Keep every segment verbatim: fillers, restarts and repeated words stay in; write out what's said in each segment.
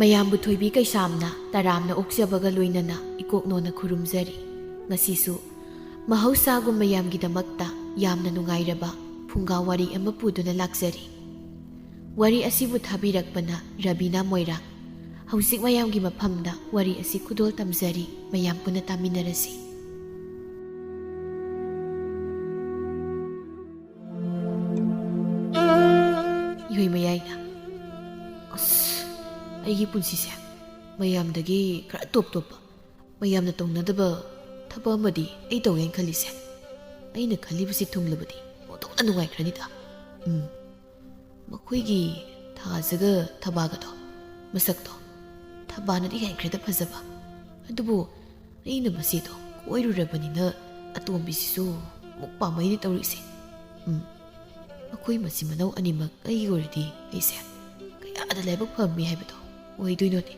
ꯃꯌꯥꯝꯕꯨ ꯊꯣꯏꯕꯤ ꯀꯩꯁꯥꯝꯅ ꯇꯔꯥꯝꯅ ꯑꯣꯛꯆꯕꯒ ꯂꯣꯏꯅꯅ ꯏꯀꯣꯛꯅꯣꯅ ꯈꯨꯔꯨꯝꯖꯔꯤ꯫ ꯉꯁꯤꯁꯨ ꯃꯍꯧꯁꯥꯒꯨꯝ ꯃꯌꯥꯝꯒꯤꯗꯃꯛꯇ ꯌꯥꯝꯅ ꯅꯨꯡꯉꯥꯏꯔꯕ ꯐꯨꯡꯒꯥ ꯋꯥꯔꯤ ꯑꯃ ꯄꯨꯗꯨꯅ ꯂꯥꯛꯆꯔꯤ꯫ ꯋꯥꯔꯤ ꯑꯁꯤꯕꯨ ꯊꯥꯕꯤꯔꯛꯄꯅ ꯔꯕꯤꯅꯥ ꯃꯣꯏꯔꯥꯡ꯫ ꯍꯧꯖꯤꯛ ꯃꯌꯥꯝꯒꯤ ꯃꯐꯝꯗ ꯋꯥꯔꯤ ꯑꯁꯤ ꯈꯨꯗꯣꯜ ꯇꯝꯖꯔꯤ, ꯃꯌꯥꯝ ꯄꯨꯟꯅ ꯇꯥꯃꯤꯟꯅꯔꯁꯤ꯫ ꯏꯍꯣꯏ ꯃꯌꯥꯏꯅ, "ꯑꯁ, ꯑꯩꯒꯤ ꯄꯨꯟꯁꯤꯁꯦ ꯃꯌꯥꯝꯗꯒꯤ ꯈꯔ ꯇꯣꯞ ꯇꯣꯞꯄ, ꯃꯌꯥꯝꯅ ꯇꯧꯅꯗꯕ ꯊꯕꯛ ꯑꯃꯗꯤ ꯑꯩ ꯇꯧꯒꯦꯅ ꯈꯜꯂꯤꯁꯦ꯫ ꯑꯩꯅ ꯈꯜꯂꯤꯕꯁꯤ ꯊꯨꯡꯂꯕꯗꯤ ꯑꯣꯟꯊꯣꯛꯅ ꯅꯨꯡꯉꯥꯏꯈ꯭ꯔꯅꯤꯗ꯫ ꯎꯝ, ꯃꯈꯣꯏꯒꯤ ꯊꯥꯖꯒ ꯊꯕꯥꯒꯗꯣ, ꯃꯁꯛꯇꯣ ꯊꯕꯥꯅꯗꯤ ꯍꯦꯟꯈ꯭ꯔꯦꯗ ꯐꯖꯕ꯫ ꯑꯗꯨꯕꯨ ꯑꯩꯅ ꯃꯁꯤꯗꯣ ꯀꯣꯏꯔꯨꯔꯕꯅꯤꯅ ꯑꯇꯣꯝꯕꯤꯁꯤꯁꯨ ꯑꯃꯨꯛ ꯄꯥꯝꯃꯩꯅꯦ ꯇꯧꯔꯤꯁꯦ꯫ ꯎꯝ, ꯃꯈꯣꯏ ꯃꯆꯤꯟ ꯃꯅꯥꯎ ꯑꯅꯤꯃꯛ ꯑꯩꯒꯤ ꯑꯣꯏꯔꯗꯤ ꯑꯩꯁꯦ ꯀꯌꯥꯗ ꯂꯥꯏꯕꯛ ꯐꯝꯃꯤ ꯍꯥꯏꯕꯗꯣ ꯑꯣꯏꯗꯣꯏꯅꯣꯅꯦ꯫"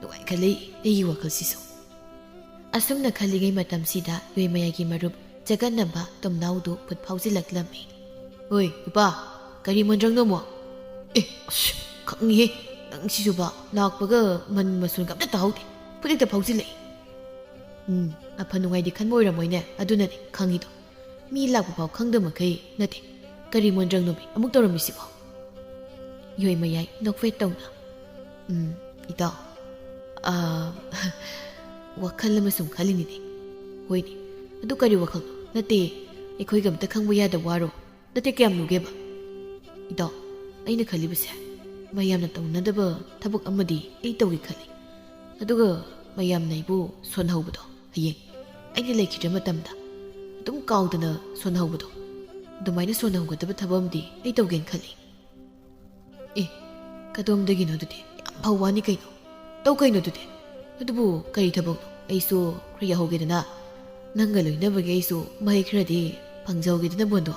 ꯅꯨꯡꯉꯥꯏꯈꯠꯂꯛꯏ ꯑꯩꯒꯤ ꯋꯥꯈꯜꯁꯤꯁꯨ꯫ ꯑꯁꯨꯝꯅ ꯈꯜꯂꯤꯉꯩ ꯃꯇꯝꯁꯤꯗ ꯌꯣꯏꯃꯌꯥꯏꯒꯤ ꯃꯔꯨꯞ ꯆꯒꯠꯅꯕ ꯇꯣꯝꯅꯥꯎꯗꯨ ꯐꯨꯠ ꯐꯥꯎꯖꯤꯜꯂꯛꯂꯝꯃꯤ꯫ "ꯍꯣꯏ ꯅꯨꯄꯥ, ꯀꯔꯤ ꯃꯣꯟꯗ꯭ꯔꯪꯅꯣ ꯑꯃꯨꯛ?" "ꯑꯦ, ꯑꯁ, ꯈꯪꯉꯤꯍꯦ, ꯅꯪꯁꯤꯁꯨꯕ, ꯂꯥꯛꯄꯒ ꯃꯟ ꯃꯁꯣꯟꯒ ꯑꯝꯇ ꯇꯥꯍꯧꯗꯦ, ꯐꯨꯠ ꯍꯦꯛꯇ ꯐꯥꯎꯖꯤꯜꯂꯛꯏ꯫" "ꯎꯝ, ꯑꯐ ꯅꯨꯡꯉꯥꯏꯗꯤ ꯈꯟꯕ ꯑꯣꯏꯔꯝꯃꯣꯏꯅꯦ, ꯑꯗꯨꯅꯅꯦ ꯈꯪꯉꯤꯗꯣ꯫ ꯃꯤ ꯂꯥꯛꯄ ꯐꯥꯎ ꯈꯪꯗꯕ ꯃꯈꯩ ꯅꯠꯇꯦ꯫ ꯀꯔꯤ ꯃꯣꯟꯗ꯭ꯔꯪꯅꯣꯃꯤ ꯑꯃꯨꯛ ꯇꯧꯔꯝꯃꯤꯁꯤꯕꯣ?" ꯌꯣꯏ ꯃꯌꯥꯏ ꯅꯣꯛꯐꯦꯠ ꯇꯧꯅ, "ꯎꯝ, ꯏꯇꯥꯎ, ꯑꯥ, ꯋꯥꯈꯜ ꯑꯃ ꯁꯨꯝ ꯈꯜꯂꯤꯅꯤꯅꯦ꯫" "ꯍꯣꯏꯅꯦ, ꯑꯗꯨ ꯀꯔꯤ ꯋꯥꯈꯜꯅꯣ? ꯅꯠꯇꯦ, ꯑꯩꯈꯣꯏꯒ ꯑꯝꯇ ꯈꯪꯕ ꯌꯥꯗꯕ ꯋꯥꯔꯣ? ꯅꯠꯇꯦ, ꯀꯌꯥꯝ ꯂꯨꯒꯦꯕ?" "ꯏꯇꯥꯎ, ꯑꯩꯅ ꯈꯜꯂꯤꯕꯁꯦ, ꯃꯌꯥꯝꯅ ꯇꯧꯅꯗꯕ ꯊꯕꯛ ꯑꯃꯗꯤ ꯑꯩ ꯇꯧꯒꯦ ꯈꯜꯂꯤ꯫ ꯑꯗꯨꯒ ꯃꯌꯥꯝꯅ ꯑꯩꯕꯨ ꯁꯣꯟꯍꯧꯕꯗꯣ, ꯍꯌꯦꯡ ꯑꯩꯅ ꯂꯩꯈꯤꯗ꯭ꯔ ꯃꯇꯝꯗ ꯑꯗꯨꯝ ꯀꯥꯎꯗꯅ ꯁꯣꯟꯍꯧꯕꯗꯣ, ꯑꯗꯨꯃꯥꯏꯅ ꯁꯣꯟꯍꯧꯒꯗꯕ ꯊꯕꯛ ꯑꯃꯗꯤ ꯑꯩ ꯇꯧꯒꯦꯅ ꯈꯜꯂꯤ꯫" "ꯑꯦ, ꯀꯗꯣꯝꯗꯒꯤꯅꯣ ꯑꯗꯨꯗꯤ? ꯌꯥꯝ ꯐꯕ ꯋꯥꯅꯤ ꯀꯩꯅꯣ꯫ ꯇꯧ ꯀꯩꯅꯣ ꯑꯗꯨꯗꯤ꯫ ꯑꯗꯨꯕꯨ ꯀꯔꯤ ꯊꯕꯛꯅꯣ? ꯑꯩꯁꯨ ꯈꯔ ꯌꯥꯎꯍꯧꯒꯦꯗꯅ꯫ ꯅꯪꯒ ꯂꯣꯏꯅꯕꯒꯤ ꯑꯩꯁꯨ ꯃꯍꯩ ꯈꯔꯗꯤ ꯐꯪꯖꯍꯧꯒꯦꯗꯅ, ꯕꯣꯟꯗꯣ꯫"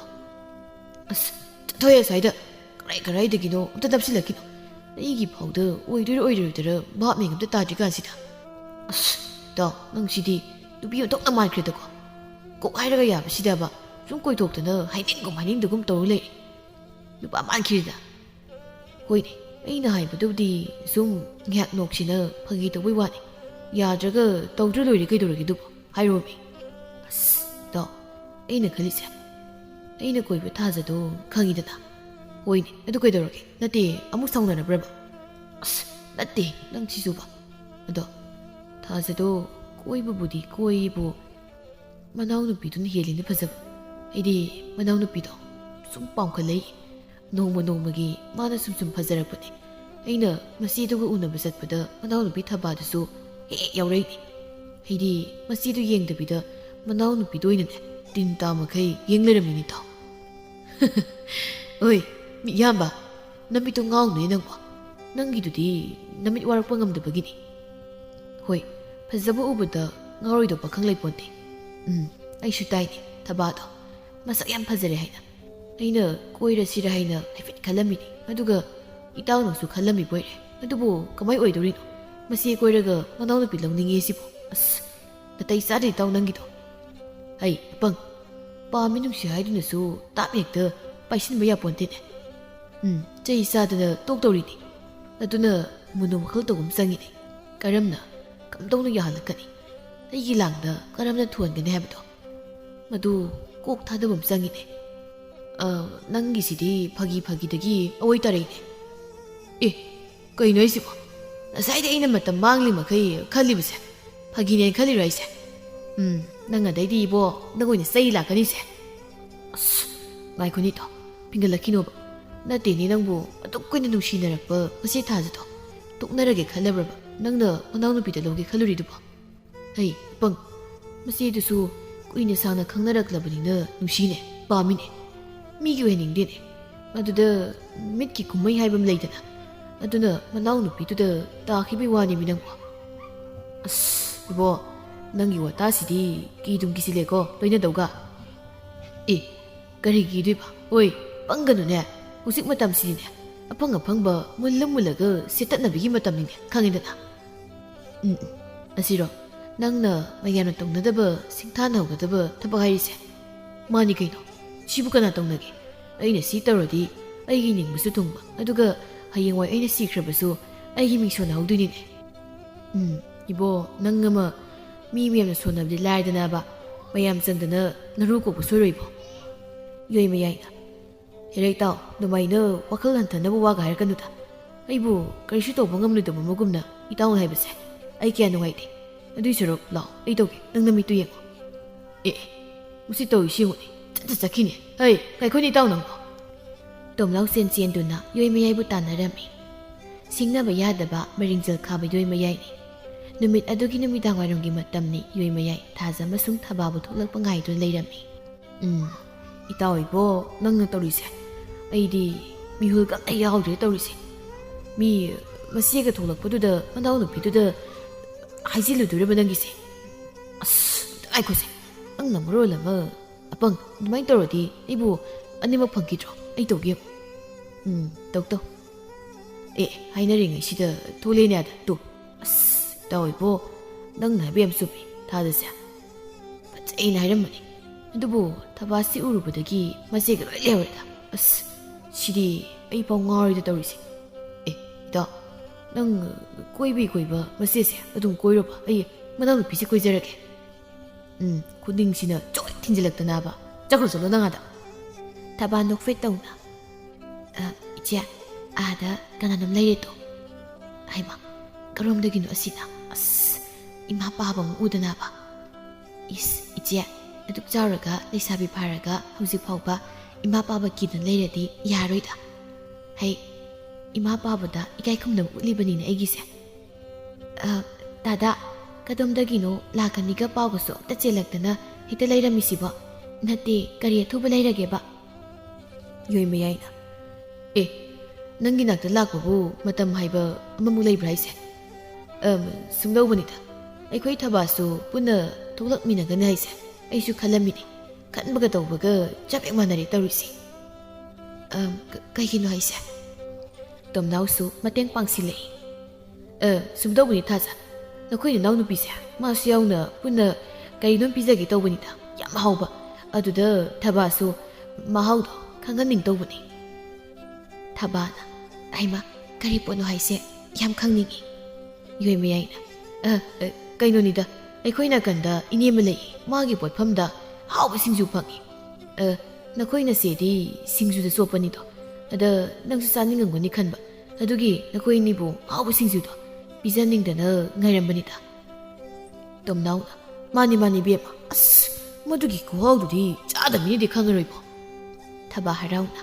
"ꯑꯁ, ꯆꯠꯊꯣꯍꯦ ꯑꯁ꯭ꯋꯥꯏꯗ꯫ ꯀꯔꯥꯏ ꯀꯔꯥꯏꯗꯒꯤꯅꯣ ꯑꯝꯇ ꯅꯞꯁꯤꯜꯂꯛꯈꯤꯅꯣ꯫ ꯑꯩꯒꯤ ꯐꯥꯎꯗ ꯑꯣꯏꯗꯣꯏꯔ ꯑꯣꯏꯔꯣꯏꯗꯣꯏꯔ ꯚꯥꯞ ꯃꯦꯟ ꯑꯝꯇ ꯇꯥꯗ꯭ꯔꯤ ꯀꯥꯟꯁꯤꯗ꯫ ꯑꯁ, ꯏꯇꯥꯎ, ꯅꯪꯁꯤꯗꯤ ꯅꯨꯄꯤ ꯑꯣꯟꯊꯣꯛꯅ ꯃꯥꯟꯈ꯭ꯔꯦꯗꯀꯣ꯫ ꯀꯣꯛ ꯍꯥꯏꯔꯒ ꯌꯥꯕꯁꯤꯗꯕ ꯁꯨꯝ ꯀꯣꯏꯊꯣꯛꯇꯅ ꯍꯥꯏꯅꯤꯡꯒꯨꯝ ꯍꯥꯏꯅꯤꯡꯗꯒꯨꯝ ꯇꯧꯔ ꯂꯩꯔꯦ꯫ ꯅꯨꯄꯥ ꯃꯥꯟꯈꯤꯔꯦꯗ꯫" "ꯍꯣꯏꯅꯦ, ꯑꯩꯅ ꯍꯥꯏꯕꯗꯨꯕꯨꯗꯤ ꯁꯨꯝ ꯉꯥꯏꯍꯥꯛ ꯅꯣꯛꯁꯤꯅ ꯐꯥꯒꯤ ꯇꯧꯕꯩ ꯋꯥꯅꯤ꯫ ꯌꯥꯗ꯭ꯔꯒ ꯇꯧꯗ꯭ꯔ ꯂꯣꯏꯔꯦ ꯀꯩꯗꯧꯔꯒꯦ ꯑꯗꯨꯕꯨ? ꯍꯥꯏꯔꯣꯃꯤ꯫ ꯑꯁ, ꯗꯣ, ꯑꯩꯅ ꯈꯜꯂꯤꯁꯦ, ꯑꯩꯅ ꯀꯣꯏꯕ ꯊꯥꯖꯗꯣ ꯈꯪꯉꯤꯗꯅ? ꯍꯣꯏꯅꯦ, ꯑꯗꯨ ꯀꯩꯗꯧꯔꯒꯦ? ꯅꯠꯇꯦ, ꯑꯃꯨꯛ ꯁꯥꯎꯅꯔꯕ꯭ꯔꯕ? ꯑꯁ, ꯅꯠꯇꯦ, ꯅꯪ ꯁꯤꯁꯨꯕ꯫ ꯑꯗꯣ, ꯊꯥꯖꯗꯣ ꯀꯣꯏꯕꯕꯨꯗꯤ ꯀꯣꯏꯌꯦꯕꯨ, ꯃꯅꯥꯎꯅꯨꯄꯤꯗꯨꯅ ꯍꯦꯜꯂꯤꯅ ꯐꯖꯕ꯫ ꯑꯩꯗꯤ ꯃꯅꯥꯎꯅꯨꯄꯤꯗꯣ ꯁꯨꯝ ꯄꯥꯝꯈꯠꯂꯛꯏ꯫ ꯅꯣꯡꯃ ꯅꯣꯡꯃꯒꯤ ꯃꯥꯅ ꯁꯨꯝ ꯁꯨꯝ ꯐꯖꯔꯛꯄꯅꯦ꯫ ꯑꯩꯅ ꯃꯆꯦꯗꯨꯒ ꯎꯅꯕ ꯆꯠꯄꯗ ꯃꯅꯥꯎꯅꯨꯄꯤ ꯊꯕꯥꯗꯨꯁꯨ ꯍꯦꯛ ꯌꯥꯎꯔꯛꯏꯅꯦ꯫ ꯑꯩꯗꯤ ꯃꯆꯦꯗꯨ ꯌꯦꯡꯗꯕꯤꯗ ꯃꯅꯥꯎꯅꯨꯄꯤꯗꯨ ꯑꯣꯏꯅꯅꯦ ꯇꯤꯟ ꯇꯥ ꯃꯈꯩ ꯌꯦꯡ ꯂꯩꯔꯝꯃꯤꯅꯤ ꯇꯥꯎ꯫ ꯑꯣꯏ, ꯃꯤꯌꯥꯝꯕ, ꯅꯃꯤꯠꯇꯨ ꯉꯥꯎꯅꯨꯅꯦ ꯅꯪꯕꯣ꯫ ꯅꯪꯒꯤꯗꯨꯗꯤ ꯅꯃꯤꯠ ꯋꯥꯔꯛꯄ ꯉꯝꯗꯕꯒꯤꯅꯤ꯫ ꯍꯣꯏ, ꯐꯖꯕ ꯎꯕꯗ ꯉꯥꯎꯔꯣꯏꯗꯧ ꯄꯥꯈꯪ ꯂꯩꯄꯣꯟꯇꯦ꯫ ꯎꯝ, ꯑꯩꯁꯨ ꯇꯥꯏꯅꯦ, ꯊꯕꯥꯗꯣ ꯃꯁꯛ ꯌꯥꯝ ꯐꯖꯔꯦ ꯍꯥꯏꯅ꯫ ꯑꯩꯅ ꯀꯣꯏꯔꯁꯤꯔ ꯍꯥꯏꯅ ꯍꯥꯏꯐꯦꯠ ꯈꯜꯂꯝꯃꯤꯅꯤ, ꯑꯗꯨꯒ ꯏꯇꯥꯎꯅꯁꯨ ꯈꯜꯂꯝꯃꯤꯕ ꯑꯣꯏꯔꯦ꯫ ꯑꯗꯨꯕꯨ ꯀꯃꯥꯏ ꯑꯣꯏꯗꯧꯔꯤꯅꯣ? ꯃꯆꯦ ꯀꯣꯏꯔꯒ ꯃꯅꯥꯎꯅꯨꯄꯤ ꯂꯧꯅꯤꯡꯉꯦ ꯁꯤꯕꯨ? ꯑꯁ, ꯅꯥꯇꯩ ꯆꯥꯗꯦ ꯏꯇꯥꯎ ꯅꯪꯒꯤꯗꯣ꯫ ꯍꯩ ꯑꯄꯪ, ꯄꯥꯝꯃꯤ ꯅꯨꯡꯁꯤ ꯍꯥꯏꯗꯨꯅꯁꯨ ꯇꯥꯞ ꯍꯦꯛꯇ ꯄꯥꯏꯁꯤꯟꯕ ꯌꯥꯄꯣꯟꯇꯦꯅꯦ꯫ ꯎꯝ, ꯆꯩ ꯆꯥꯗꯅ ꯇꯣꯛꯇꯧꯔꯤꯅꯤ꯫ ꯑꯗꯨꯅ ꯃꯨꯟꯅ ꯋꯥꯈꯜ ꯇꯧꯕ ꯑꯃ ꯆꯪꯉꯤꯅꯦ꯫ ꯀꯔꯝꯅ, ꯀꯝꯗꯧꯅ ꯌꯥꯍꯜꯂꯛꯀꯅꯤ? ꯑꯩꯒꯤ ꯂꯥꯡꯗ ꯀꯔꯝꯅ ꯊꯨꯍꯟꯒꯅꯤ ꯍꯥꯏꯕꯗꯣ, ꯃꯗꯨ ꯀꯣꯛ ꯊꯥꯗꯕ ꯑꯃ ꯆꯪꯉꯤꯅꯦ꯫ ꯑ, ꯅꯪꯒꯤꯁꯤꯗꯤ ꯐꯥꯒꯤ ꯐꯥꯒꯤꯗꯒꯤ ꯑꯑꯣꯏ ꯇꯥꯔꯛꯏꯅꯦ꯫ ꯑꯦ, ꯀꯩꯅꯣ ꯍꯥꯏꯁꯤꯕꯣ? ꯉꯁꯥꯏꯗ ꯑꯩꯅ ꯃꯇꯝ ꯃꯥꯡꯂꯤ ꯃꯈꯩ ꯈꯜꯂꯤꯕꯁꯦ ꯐꯥꯒꯤꯅꯦꯅ ꯈꯜꯂꯤꯔꯣ ꯍꯥꯏꯁꯦ? ꯎꯝ, ꯅꯪ ꯑꯗꯩꯗꯤ ꯏꯕꯣ, ꯅꯪ ꯑꯣꯏꯅ ꯆꯩ ꯂꯥꯛꯀꯅꯤꯁꯦ꯫ ꯑꯁ, ꯉꯥꯏꯈꯣꯅꯦ ꯏꯇꯥꯎ, ꯐꯤꯡꯒꯠꯂꯛꯈꯤꯅꯣꯕ꯫ ꯅꯠꯇꯦꯅꯦ ꯅꯪꯕꯨ, ꯑꯗꯨꯛ ꯀꯨꯏꯅ ꯅꯨꯡꯁꯤꯅꯔꯛꯄ ꯃꯆꯦ ꯊꯥꯖꯗꯣ ꯇꯣꯛꯅꯔꯒꯦ ꯈꯜꯂꯕ꯭ꯔꯕ ꯅꯪꯅ ꯃꯅꯥꯎꯅꯨꯄꯤꯗ ꯂꯧꯒꯦ ꯈꯜꯂꯨꯔꯤꯗꯨꯕꯣ? ꯍꯩ ꯑꯄꯪ, ꯃꯆꯦꯗꯨꯁꯨ ꯀꯨꯏꯅ ꯁꯥꯡꯅ ꯈꯪꯅꯔꯛꯂꯕꯅꯤꯅ ꯅꯨꯡꯁꯤꯅꯦ, ꯄꯥꯝꯃꯤꯅꯦ꯫ ꯃꯤꯒꯤ ꯑꯣꯏꯍꯟꯅꯤꯡꯗꯦꯅꯦ꯫ ꯑꯗꯨꯗ ꯃꯤꯠꯀꯤ ꯀꯨꯝꯍꯩ ꯍꯥꯏꯕ ꯑꯃ ꯂꯩꯗꯅ, ꯑꯗꯨꯅ ꯃꯅꯥꯎꯅꯨꯄꯤꯗꯨꯗ ꯇꯥꯈꯤꯕꯩ ꯋꯥꯅꯦꯃꯤ ꯅꯪꯕꯣ꯫ ꯑꯁ ꯏꯕꯣ, ꯅꯪꯒꯤ ꯋꯥꯇꯥꯁꯤꯗꯤ ꯀꯤꯗꯨꯝ ꯀꯤꯁꯤꯜꯂꯦꯀꯣ ꯂꯣꯏꯅꯗꯧꯒ꯫ ꯑꯦ, ꯀꯔꯤ ꯀꯤꯗꯣꯏꯕ? ꯑꯣꯏ, ꯄꯪꯒꯅꯨꯅꯦ꯫ ꯍꯧꯖꯤꯛ ꯃꯇꯝꯁꯤꯗꯤꯅꯦ, ꯑꯐꯪ ꯑꯐꯪꯕ ꯃꯨꯜꯂ ꯃꯨꯜꯂꯒ ꯁꯦꯠꯇꯠꯅꯕꯒꯤ ꯃꯇꯝꯅꯤꯅꯦ, ꯈꯪꯉꯦꯗꯅ꯫ ꯎꯝ, ꯎꯝ꯫ ꯑꯁꯤꯔꯣ? ꯅꯪꯅ ꯃꯌꯥꯝꯅ ꯇꯧꯅꯗꯕ, ꯁꯤꯡꯊꯥꯅꯍꯧꯒꯗꯕ ꯊꯕꯛ ꯍꯥꯏꯔꯤꯁꯦ? ꯃꯥꯅꯤ ꯀꯩꯅꯣ꯫ ꯁꯤꯕꯨ ꯀꯅꯥ ꯇꯧꯅꯒꯦ? ꯑꯩꯅ ꯁꯤ ꯇꯧꯔꯗꯤ ꯑꯩꯒꯤ ꯅꯤꯡꯕꯁꯨ ꯊꯨꯡꯕ, ꯑꯗꯨꯒ ꯍꯌꯦꯡꯋꯥꯏ ꯑꯩꯅ ꯁꯤꯈ꯭ꯔꯕꯁꯨ ꯑꯩꯒꯤ ꯃꯤꯡ ꯁꯣꯟꯅꯍꯧꯗꯣꯏꯅꯤꯅꯦ꯫ ꯎꯝ, ꯏꯕꯣ, ꯅꯪ ꯑꯃ ꯃꯤ ꯃꯌꯥꯝꯅ ꯁꯣꯟꯅꯕꯗꯤ ꯂꯥꯏꯔꯗꯅꯕ, ꯃꯌꯥꯝ ꯆꯪꯗꯅ ꯅꯔꯨ ꯀꯣꯛꯄ ꯁꯣꯏꯔꯣꯏꯕꯣ꯫ ꯌꯣꯏ ꯃꯌꯥꯏꯅ, ꯍꯦꯔꯩ ꯇꯥꯎ, ꯑꯗꯨꯃꯥꯏꯅ ꯋꯥꯈꯜ ꯍꯟꯊꯅꯕ ꯋꯥꯒ ꯍꯥꯏꯔꯛꯀꯅꯨꯗ꯫ ꯑꯩꯕꯨ ꯀꯔꯤꯁꯨ ꯇꯧꯕ ꯉꯝꯂꯣꯏꯗꯕ ꯑꯃꯒꯨꯝꯅ ꯏꯇꯥꯎꯅ ꯍꯥꯏꯕꯁꯦ ꯑꯩ ꯀꯌꯥ ꯅꯨꯡꯉꯥꯏꯇꯦ꯫ ꯑꯗꯨꯏ ꯁꯔꯨꯛ ꯂꯥꯎ, ꯑꯩ ꯇꯧꯒꯦ, ꯅꯪ ꯅꯃꯤꯠꯇꯨ ꯌꯦꯡꯉꯣ꯫ ꯑꯦ, ꯑꯦ, ꯃꯁꯤ ꯇꯧꯔꯤꯁꯤ ꯌꯦꯡꯉꯨꯅꯦ, ꯆꯠꯇ ꯆꯠꯈꯤꯅꯦ꯫ ꯍꯩ, ꯉꯥꯏꯈꯣꯅꯦ ꯏꯇꯥꯎ ꯅꯪꯕꯣ꯫ ꯇꯣꯝꯅꯥꯎ ꯆꯦꯟ ꯆꯦꯟꯗꯨꯅ ꯌꯣꯏ ꯃꯌꯥꯏꯕꯨ ꯇꯥꯟꯅꯔꯝꯃꯤ꯫ ꯁꯤꯡꯅꯕ ꯌꯥꯗꯕ ꯃꯔꯤꯡꯖꯦꯜ ꯈꯥꯕ ꯌꯣꯏ ꯃꯌꯥꯏꯅꯤ꯫ ꯅꯨꯃꯤꯠ ꯑꯗꯨꯒꯤ ꯅꯨꯃꯤꯗꯥꯡꯋꯥꯏꯔꯝꯒꯤ ꯃꯇꯝꯅꯤ꯫ ꯌꯣꯏ ꯃꯌꯥꯏ ꯊꯥꯖ ꯑꯃꯁꯨꯡ ꯊꯕꯥꯕꯨ ꯊꯣꯛꯂꯛꯄ ꯉꯥꯏꯗꯨꯅ ꯂꯩꯔꯝꯃꯤ꯫ ꯎꯝ, ꯏꯇꯥꯎ ꯏꯕꯣ, ꯅꯪꯅ ꯇꯧꯔꯤꯁꯦ, ꯑꯩꯗꯤ ꯃꯤꯍꯨꯜꯒ ꯑꯝꯇ ꯌꯥꯎꯗ꯭ꯔꯦ ꯇꯧꯔꯤꯁꯦ꯫ ꯃꯤ ꯃꯆꯦꯒ ꯊꯣꯛꯂꯛꯄꯗꯨꯗ ꯃꯅꯥꯎꯅꯨꯄꯤꯗꯨꯗ ꯍꯥꯏꯖꯤꯜꯂꯨꯗꯣꯔꯕ ꯅꯪꯒꯤꯁꯦ? ꯑꯁ, ꯑꯝꯇ ꯉꯥꯏꯈꯣꯁꯦ, ꯅꯪꯅ ꯃꯔꯣꯜ ꯑꯃ ꯑꯄꯪ, ꯑꯗꯨꯃꯥꯏꯅ ꯇꯧꯔꯗꯤ ꯑꯩꯕꯨ ꯑꯅꯤꯃꯛ ꯐꯪꯈꯤꯗ꯭ꯔꯣ? ꯑꯩ ꯇꯧꯒꯦ ꯌꯦꯡꯉꯨ꯫ ꯎꯝ, ꯇꯧ ꯇꯧ꯫ ꯑꯦ, ꯍꯥꯏꯅꯔꯤꯉꯩꯁꯤꯗ ꯊꯣꯛꯂꯛꯑꯦꯅꯦ ꯑꯗ, ꯇꯨ꯫ ꯑꯁ, ꯏꯇꯥꯎ ꯏꯕꯣ, ꯅꯪꯅ ꯍꯥꯏꯕ ꯌꯥꯝ ꯆꯨꯝꯃꯤ, ꯊꯥꯗꯁꯦ꯫ ꯐꯖꯩꯅ ꯍꯥꯏꯔꯝꯕꯅꯤ꯫ ꯑꯗꯨꯕꯨ ꯊꯕꯥꯁꯤ ꯎꯔꯨꯕꯗꯒꯤ ꯃꯆꯦꯒ ꯂꯣꯏ ꯂꯩꯍꯧꯔꯦꯗ꯫ ꯑꯁ, ꯁꯤꯗꯤ ꯑꯩ ꯄꯥꯎ ꯉꯥꯎꯔꯦꯗ ꯇꯧꯔꯤꯁꯦ꯫ ꯑꯦ, ꯏꯇꯥꯎ, ꯅꯪ ꯀꯣꯏꯕꯩ ꯀꯣꯏꯕ ꯃꯆꯦꯁꯦ ꯑꯗꯨꯝ ꯀꯣꯏꯔꯣꯕ, ꯑꯩ ꯃꯅꯥꯎꯅꯨꯄꯤꯁꯦ ꯀꯣꯏꯖꯔꯒꯦ꯫ ꯎꯝ, ꯈꯨꯗꯤꯡꯁꯤꯅ ꯆꯣꯏ ꯊꯤꯟꯖꯤꯜꯂꯛꯇꯅꯕ꯫ ꯆꯠꯈ꯭ꯔꯣ, ꯆꯠꯂꯣ ꯅꯪ ꯑꯥꯗ꯫ ꯊꯕꯥ ꯅꯣꯛꯐꯦꯠ ꯇꯧꯅ, "ꯑ, ꯏꯆꯦ, ꯑꯥꯗ ꯀꯅꯥꯅꯣꯝ ꯂꯩꯔꯦꯗꯣ꯫ ꯍꯩꯃꯥ, ꯀꯔꯣꯝꯗꯒꯤꯅꯣ ꯑꯁꯤꯅ? ꯑꯁ, ꯏꯃꯥ ꯄꯥꯕ ꯑꯃꯨꯛ ꯎꯗꯅꯕ꯫ ꯏꯁ, ꯏꯆꯦ, ꯑꯗꯨꯛ ꯆꯥꯎꯔꯒ ꯂꯩꯁꯥꯕꯤ ꯐꯥꯔꯒ ꯍꯧꯖꯤꯛ ꯐꯥꯎꯕ ꯏꯃꯥ ꯄꯥꯕ ꯀꯤꯗꯨꯅ ꯂꯩꯔꯗꯤ ꯌꯥꯔꯣꯏꯗ꯫ ꯍꯩ, ꯏꯃꯥ ꯄꯥꯕꯗ ꯏꯀꯥꯏ ꯈꯨꯝꯅꯕ ꯎꯠꯂꯤꯕꯅꯤꯅꯦ ꯑꯩꯒꯤꯁꯦ꯫ ꯑ, ꯗꯥꯗꯥ, ꯀꯗꯣꯝꯗꯒꯤꯅꯣ ꯂꯥꯛꯀꯅꯤꯒ ꯄꯥꯎꯒꯁꯨ ꯑꯝꯇ ꯆꯦꯜꯂꯛꯇꯅ ꯍꯦꯛꯇ ꯂꯩꯔꯝꯃꯤꯁꯤꯕꯣ? ꯅꯠꯇꯦ, ꯀꯔꯤ ꯑꯊꯨꯕ ꯂꯩꯔꯒꯦꯕ?" ꯌꯣꯏ ꯃꯌꯥꯏꯅ, "ꯑꯦ, ꯅꯪꯒꯤ ꯅꯥꯛꯇ ꯂꯥꯛꯄꯕꯨ ꯃꯇꯝ ꯍꯥꯏꯕ ꯑꯃꯃꯨꯛ ꯂꯩꯕ꯭ꯔꯥ ꯍꯥꯏꯁꯦ? ꯑꯝ, ꯁꯨꯝꯗꯧꯕꯅꯤꯗ, ꯑꯩꯈꯣꯏ ꯊꯕꯥꯁꯨ ꯄꯨꯟꯅ ꯊꯣꯛꯂꯛꯃꯤꯟꯅꯒꯅꯤ ꯍꯥꯏꯁꯦ ꯑꯩꯁꯨ ꯈꯜꯂꯝꯃꯤꯅꯤ꯫ ꯈꯟꯕꯒ ꯇꯧꯕꯒ ꯆꯞ ꯍꯦꯛ ꯃꯥꯟꯅꯔꯦ ꯇꯧꯔꯤꯁꯦ꯫ ꯑꯝ, ꯀ-, ꯀꯩꯒꯤꯅꯣ ꯍꯥꯏꯁꯦ?" ꯇꯣꯝꯅꯥꯎꯁꯨ ꯃꯇꯦꯡ ꯄꯥꯡꯁꯤꯜꯂꯛꯏ꯫ "ꯑ, ꯁꯨꯝ ꯇꯧꯕꯅꯤ ꯊꯥꯖ, ꯅꯈꯣꯏ ꯅꯅꯥꯎꯅꯨꯄꯤꯁꯦ ꯃꯥꯁꯨ ꯌꯥꯎꯅ ꯄꯨꯟꯅ ꯀꯔꯤꯅꯣꯝ ꯄꯤꯖꯒꯦ ꯇꯧꯕꯅꯤꯗ, ꯌꯥꯝ ꯍꯥꯎꯕ꯫ ꯑꯗꯨꯗ ꯊꯕꯥꯁꯨ ꯃꯍꯥꯎꯗꯣ ꯈꯪꯍꯟꯅꯤꯡ ꯇꯧꯕꯅꯤ꯫" ꯊꯕꯥꯅ, ꯍꯩꯃꯥ, ꯀꯔꯤ ꯄꯣꯠꯅꯣ ꯍꯥꯏꯁꯦ? ꯌꯥꯝ ꯈꯪꯅꯤꯡꯉꯤ꯫ ꯌꯣꯏꯃꯌꯥꯏꯅ, "ꯑ, ꯑ, ꯀꯩꯅꯣꯅꯤꯗ, ꯑꯩꯈꯣꯏ ꯅꯥꯀꯟꯗ ꯏꯅꯦ ꯑꯃ ꯂꯩꯌꯦ, ꯃꯥꯒꯤ ꯄꯣꯠꯐꯝꯗ ꯑꯍꯥꯎꯕ ꯁꯤꯡꯖꯨ ꯐꯪꯉꯤ꯫ ꯑ, ꯅꯈꯣꯏ ꯅꯆꯦꯗꯤ ꯁꯤꯡꯖꯨꯗ ꯆꯣꯞꯄꯅꯤꯗꯣ, ꯑꯗ ꯅꯪꯁꯨ ꯆꯥꯅꯤꯡꯉꯝꯒꯅꯤ ꯈꯟꯕ, ꯑꯗꯨꯒꯤ ꯅꯈꯣꯏ ꯑꯅꯤꯕꯨ ꯑꯍꯥꯎꯕ ꯁꯤꯡꯖꯨꯗꯣ ꯄꯤꯖꯅꯤꯡꯗꯅ ꯉꯥꯏꯔꯝꯕꯅꯤꯗ꯫" ꯇꯣꯝꯅꯥꯎꯅ, "ꯃꯥꯅꯤ, ꯃꯥꯅꯤ ꯏꯕꯦꯝꯃ, ꯑꯁ, ꯃꯗꯨꯒꯤ ꯈꯨꯍꯥꯎꯗꯨꯗꯤ ꯆꯥꯗꯕ ꯃꯤꯅꯗꯤ ꯈꯪꯉꯔꯣꯏꯕꯣ꯫" ꯊꯕꯥ ꯍꯔꯥꯎꯅ,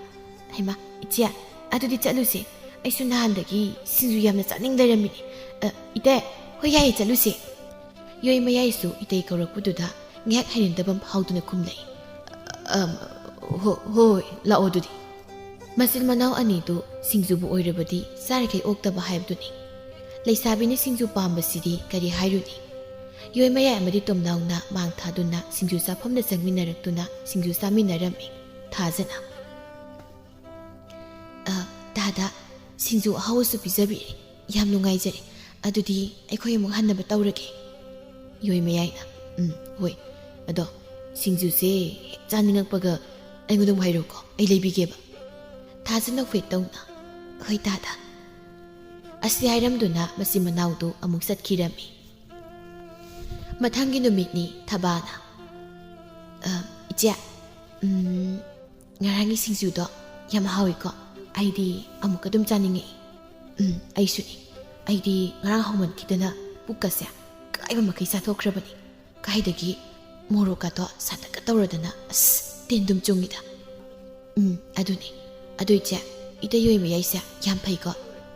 "ꯍꯩꯃꯥ, ꯏꯆꯦ, ꯑꯗꯨꯗꯤ ꯆꯠꯂꯨꯁꯦ꯫ ꯑꯩꯁꯨ ꯅꯍꯥꯟꯗꯒꯤ ꯁꯤꯡꯖꯨ ꯌꯥꯝꯅ ꯆꯥꯅꯤꯡ ꯂꯩꯔꯝꯃꯤꯅꯦ꯫ ꯑ, ꯏꯇꯩ, ꯍꯣꯏ, ꯌꯥꯏꯌꯦ, ꯆꯠꯂꯨꯁꯦ꯫" ꯌꯣꯏꯃꯌꯥꯏꯁꯨ ꯏꯇꯩ ꯀꯧꯔꯛꯄꯗꯨꯗ ꯉꯥꯏꯍꯥꯛ ꯍꯩꯅꯗꯕ ꯑꯃ ꯐꯥꯎꯗꯨꯅ ꯈꯨꯝꯂꯛꯏ꯫ "ꯑꯝ, ꯍꯣ-, ꯍꯣꯏ, ꯂꯥꯛꯑꯣ ꯑꯗꯨꯗꯤ꯫" ꯃꯆꯤꯟ ꯃꯅꯥꯎ ꯑꯅꯤꯗꯨ ꯁꯤꯡꯖꯨꯕꯨ ꯑꯣꯏꯔꯕꯗꯤ ꯆꯥꯔꯤꯈꯩ ꯑꯣꯛꯇꯕ ꯍꯥꯏꯕꯗꯨꯅꯤ꯫ ꯂꯩꯁꯥꯕꯤꯅ ꯁꯤꯡꯖꯨ ꯄꯥꯝꯕꯁꯤꯗꯤ ꯀꯔꯤ ꯍꯥꯏꯔꯨꯅꯤ? ꯌꯣꯏꯃꯌꯥꯏ ꯑꯃꯗꯤ ꯇꯣꯝꯅꯥꯎꯅ ꯃꯥꯡ ꯊꯥꯗꯨꯅ ꯁꯤꯡꯖꯨ ꯆꯥꯐꯝꯗ ꯆꯪꯃꯤꯟꯅꯔꯛꯇꯨꯅ ꯁꯤꯡꯖꯨ ꯆꯥꯃꯤꯟꯅꯔꯝꯃꯤ꯫ ꯊꯥꯖꯅ, "ꯑ, ꯇꯥꯗ, ꯁꯤꯡꯖꯨ ꯑꯍꯥꯎꯕꯁꯨ ꯄꯤꯖꯕꯤꯔꯦ꯫ ꯌꯥꯝ ꯅꯨꯡꯉꯥꯏꯖꯔꯦ꯫ ꯑꯗꯨꯗꯤ ꯑꯩꯈꯣꯏ ꯑꯃꯨꯛ ꯍꯟꯅꯕ ꯇꯧꯔꯒꯦ꯫" ꯌꯣꯏꯃꯌꯥꯏꯅ, "ꯎꯝ, ꯍꯣꯏ꯫ ꯑꯗꯣ ꯁꯤꯡꯖꯨꯁꯦ ꯍꯦꯛ ꯆꯥꯅꯤꯡꯉꯛꯄꯒ ꯑꯩꯉꯣꯟꯗ ꯑꯃꯨꯛ ꯍꯥꯏꯔꯛꯎꯀꯣ, ꯑꯩ ꯂꯩꯕꯤꯒꯦꯕ꯫" ꯊꯥꯖꯅ ꯐꯦꯠ ꯇꯧꯅ, "ꯍꯣꯏ ꯇꯥꯗ꯫" ꯑꯁꯤ ꯍꯥꯏꯔꯝꯗꯨꯅ ꯃꯆꯤꯟ ꯃꯅꯥꯎꯗꯨ ꯑꯃꯨꯛ ꯆꯠꯈꯤꯔꯝꯃꯤ꯫ ꯃꯊꯪꯒꯤ ꯅꯨꯃꯤꯠꯅꯤ꯫ ꯊꯕꯥꯅ, "ꯑ, ꯏꯆꯦ, ꯎꯝ, ꯉꯔꯥꯡꯒꯤ ꯁꯤꯡꯖꯨꯗꯣ ꯌꯥꯝ ꯍꯥꯎꯏꯀꯣ꯫ ꯑꯩꯗꯤ ꯑꯃꯨꯛꯀ ꯑꯗꯨꯝ ꯆꯥꯅꯤꯡꯉꯛꯏ꯫" "ꯎꯝ, ꯑꯩꯁꯨꯅꯤ꯫ ꯑꯩꯗꯤ ꯉꯔꯥꯡ ꯍꯥꯎꯃꯟꯈꯤꯗꯅ ꯄꯨꯛꯀꯁꯦ ꯀꯥꯏꯕ ꯃꯈꯩ ꯆꯥꯊꯣꯛꯈ꯭ꯔꯕꯅꯤ꯫ ꯀꯥꯏꯗꯒꯤ ꯃꯣꯔꯣꯛꯀꯗꯣ ꯁꯥꯇꯛꯀ ꯇꯧꯔꯗꯅ, ꯑꯁ, ꯇꯤꯟ ꯑꯗꯨꯝ ꯆꯨꯡꯉꯤꯗ꯫" "ꯎꯝ, ꯑꯗꯨꯅꯤ꯫ ꯑꯗꯨ ꯏꯆꯦ, ꯏꯇꯩ ꯌꯣꯏꯃꯌꯥꯏꯁꯦ ꯌꯥꯝ ꯐꯩꯀꯣ꯫